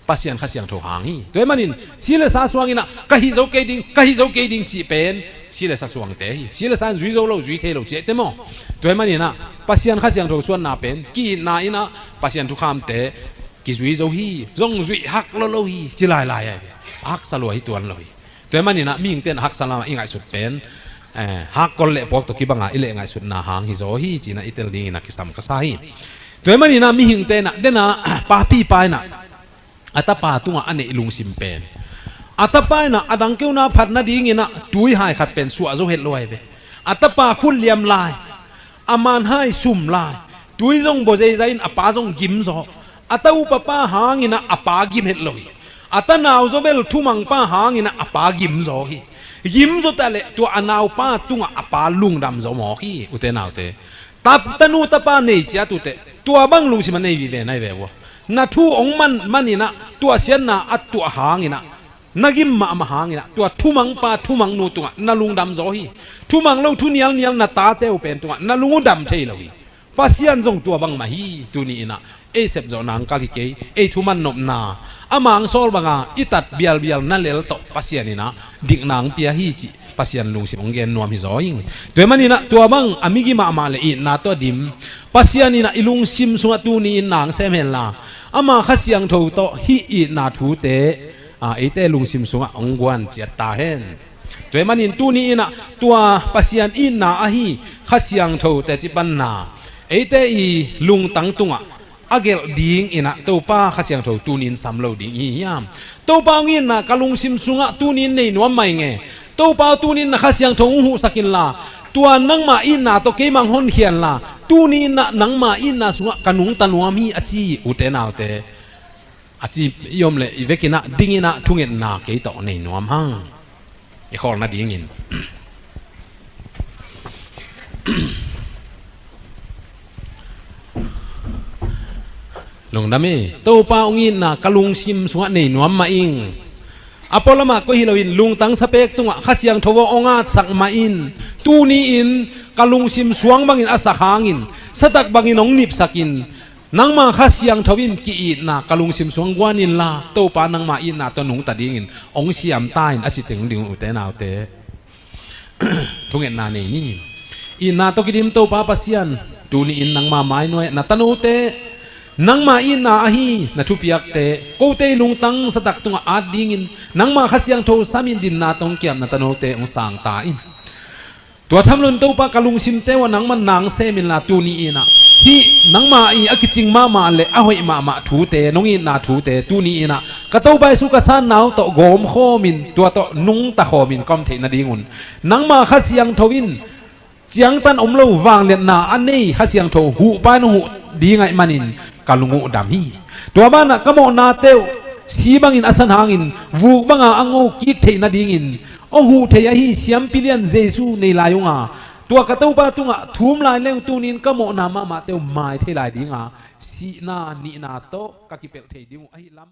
Pasian Kha Siangtho hang hi. Tua ahih manin si le sa suang in ah ka hih zo kei ding, ka hih zo kei ding cih pen si le sa suangte hi. Si le sa in zui zo lo, zui thei lo cihte maw. Tua ahih manin ah Pasian Kha Siangtho suanna pen ki-itna in ah Pasian thukhamte kizui zo hi, zong zuih hak lo lo hi, ci lailai a, haksa lua hi tuan lo hi. Tua ahih manin ah mihingte in haksa lamah i ngaihsut pen, eh, hakkol leh puak tawh kibang a i leh ngaihsutna hang hi zaw hi, ci-in ah i tel dingin ah kisam ka sa hi. Tua ahih manin ah mihingte in ah, den ah papi pa in ah a tapa tungah a neih lungsim pen, a tapa in ah a dang keuna phat nadingin ah tuihai khat pen suah zo het lo ahi ve. A tapa khut liam lai, a manhai sum lai, tui zong bawl zeizai in a pa zong gim zaw. A ta upa pa hangin ah a pa gim het lo hi. A ta nau zaw bel thumang pa hangin ah a pa gim zaw hi. Gim zaw ta leh tua a naupa tungah a pa lungdam zaw mawk hi, ute naute. Ta, tanu tapa nei ciat uh teh tua bang lungsim a nei vive na hi ve uh a. Na thu hong man, man in ah, tuahsiatna a tuah hangin ah, na gim mahmah hangin ah, tua thumang pa thumang nu tungah na lungdam zaw hi. Thumang lo, thu nialnial na tate uh pen tungah na lung uh dam thei lo hi. Pasian zong tua bangmah hi. Tuni in ah ei sepzawhna hong kal hi kei, ei thuman nopna, ama hong sawl banga i tat bialbial na lel tawh Pasian in ah dikna hong pia hi cih Pasian lungsim hong gen nuam hi zaw ing. Tua ahih manin ah tua bang a migi mahmah le itna tawh a dim Pasian in ah i lungsim sungah tuni in na hong sem henla, ama Kha Siangtho tawh hih itna thute, a, eite lungsim sungah hong guan ciat ta hen. Tua ahih manin tuni in ah tua Pasian itna ahi Kha Siangtho teci panna eite i lungtang tungah a gelh dingin ah Topa Kha Siangtho tuni in sam lo ding i hi hiam? Topa hong itna ka lungsim sungah tuni in nei nuam mai nge. Topa aw, tuni in na Kha Siangtho hong huhsak inla, Tua nangma itna tawh keimah hong honkhian la, tuni-in ah nangma itna sungah ka nungta nuam hi a ci, ute naute. A ci i om leh i vekin ah dingin ah thungetna kei tawh nei nuam hang. I khawl nadingin. Lungdam hi. Topa hong itna ka lungsim sungah nei nuam mah ing. A pualamah koi hi loin lungtang sapek tungah Kha Siangtho aw hong atsak mah in. Tuni-in ka lungsim suang bangin a sak hangin, satak bangin hong nipsakin, nangma Kha Siangtho in ki-itna ka lungsim suang guan inla, Topa nangma itna tawh nungta dingin hong siam ta in, a ci teng ding, ute naute. Thungetna nei ni. Itna tawh kidim Topa Pasian, tuni-in nangma mai nuai na tanote, nangma itna ahi na thupiakte, kote i lungtang satak tungah at dingin nangma Kha Siangtho samin dinna tawh hong kiam na tanote hong sang ta in. Tua thamlon Topa ka lungsimte uah nangman nang semin la, tuni-in ah hih nangma i a kicing mahmah le a hoih mahmah thute, nong itna thute, tuni-in ah ka Topa Jesu ka sannau tawh gawm khawmin, tua tawh nungta khawmin ka om theih nadingun, nangma Kha Siangtho in ciangtan om lo vangliatna a nei Kha Siangtho huhpa in hong huh ding ahih manin ka lung uh dam hi. Tua banah ka mawhnate uh si bangin a san hangin, vuk banga a ngo kik theih nadingin hong huh thei ahi Siampi Lian Jesu nei lai unga, tua ka Topa tungah thum lai leng tuni-in ka mawhna mahmahte uh mai thei lai dinga, sihna nihna tawh ka kipelh thei ding uh ahi lam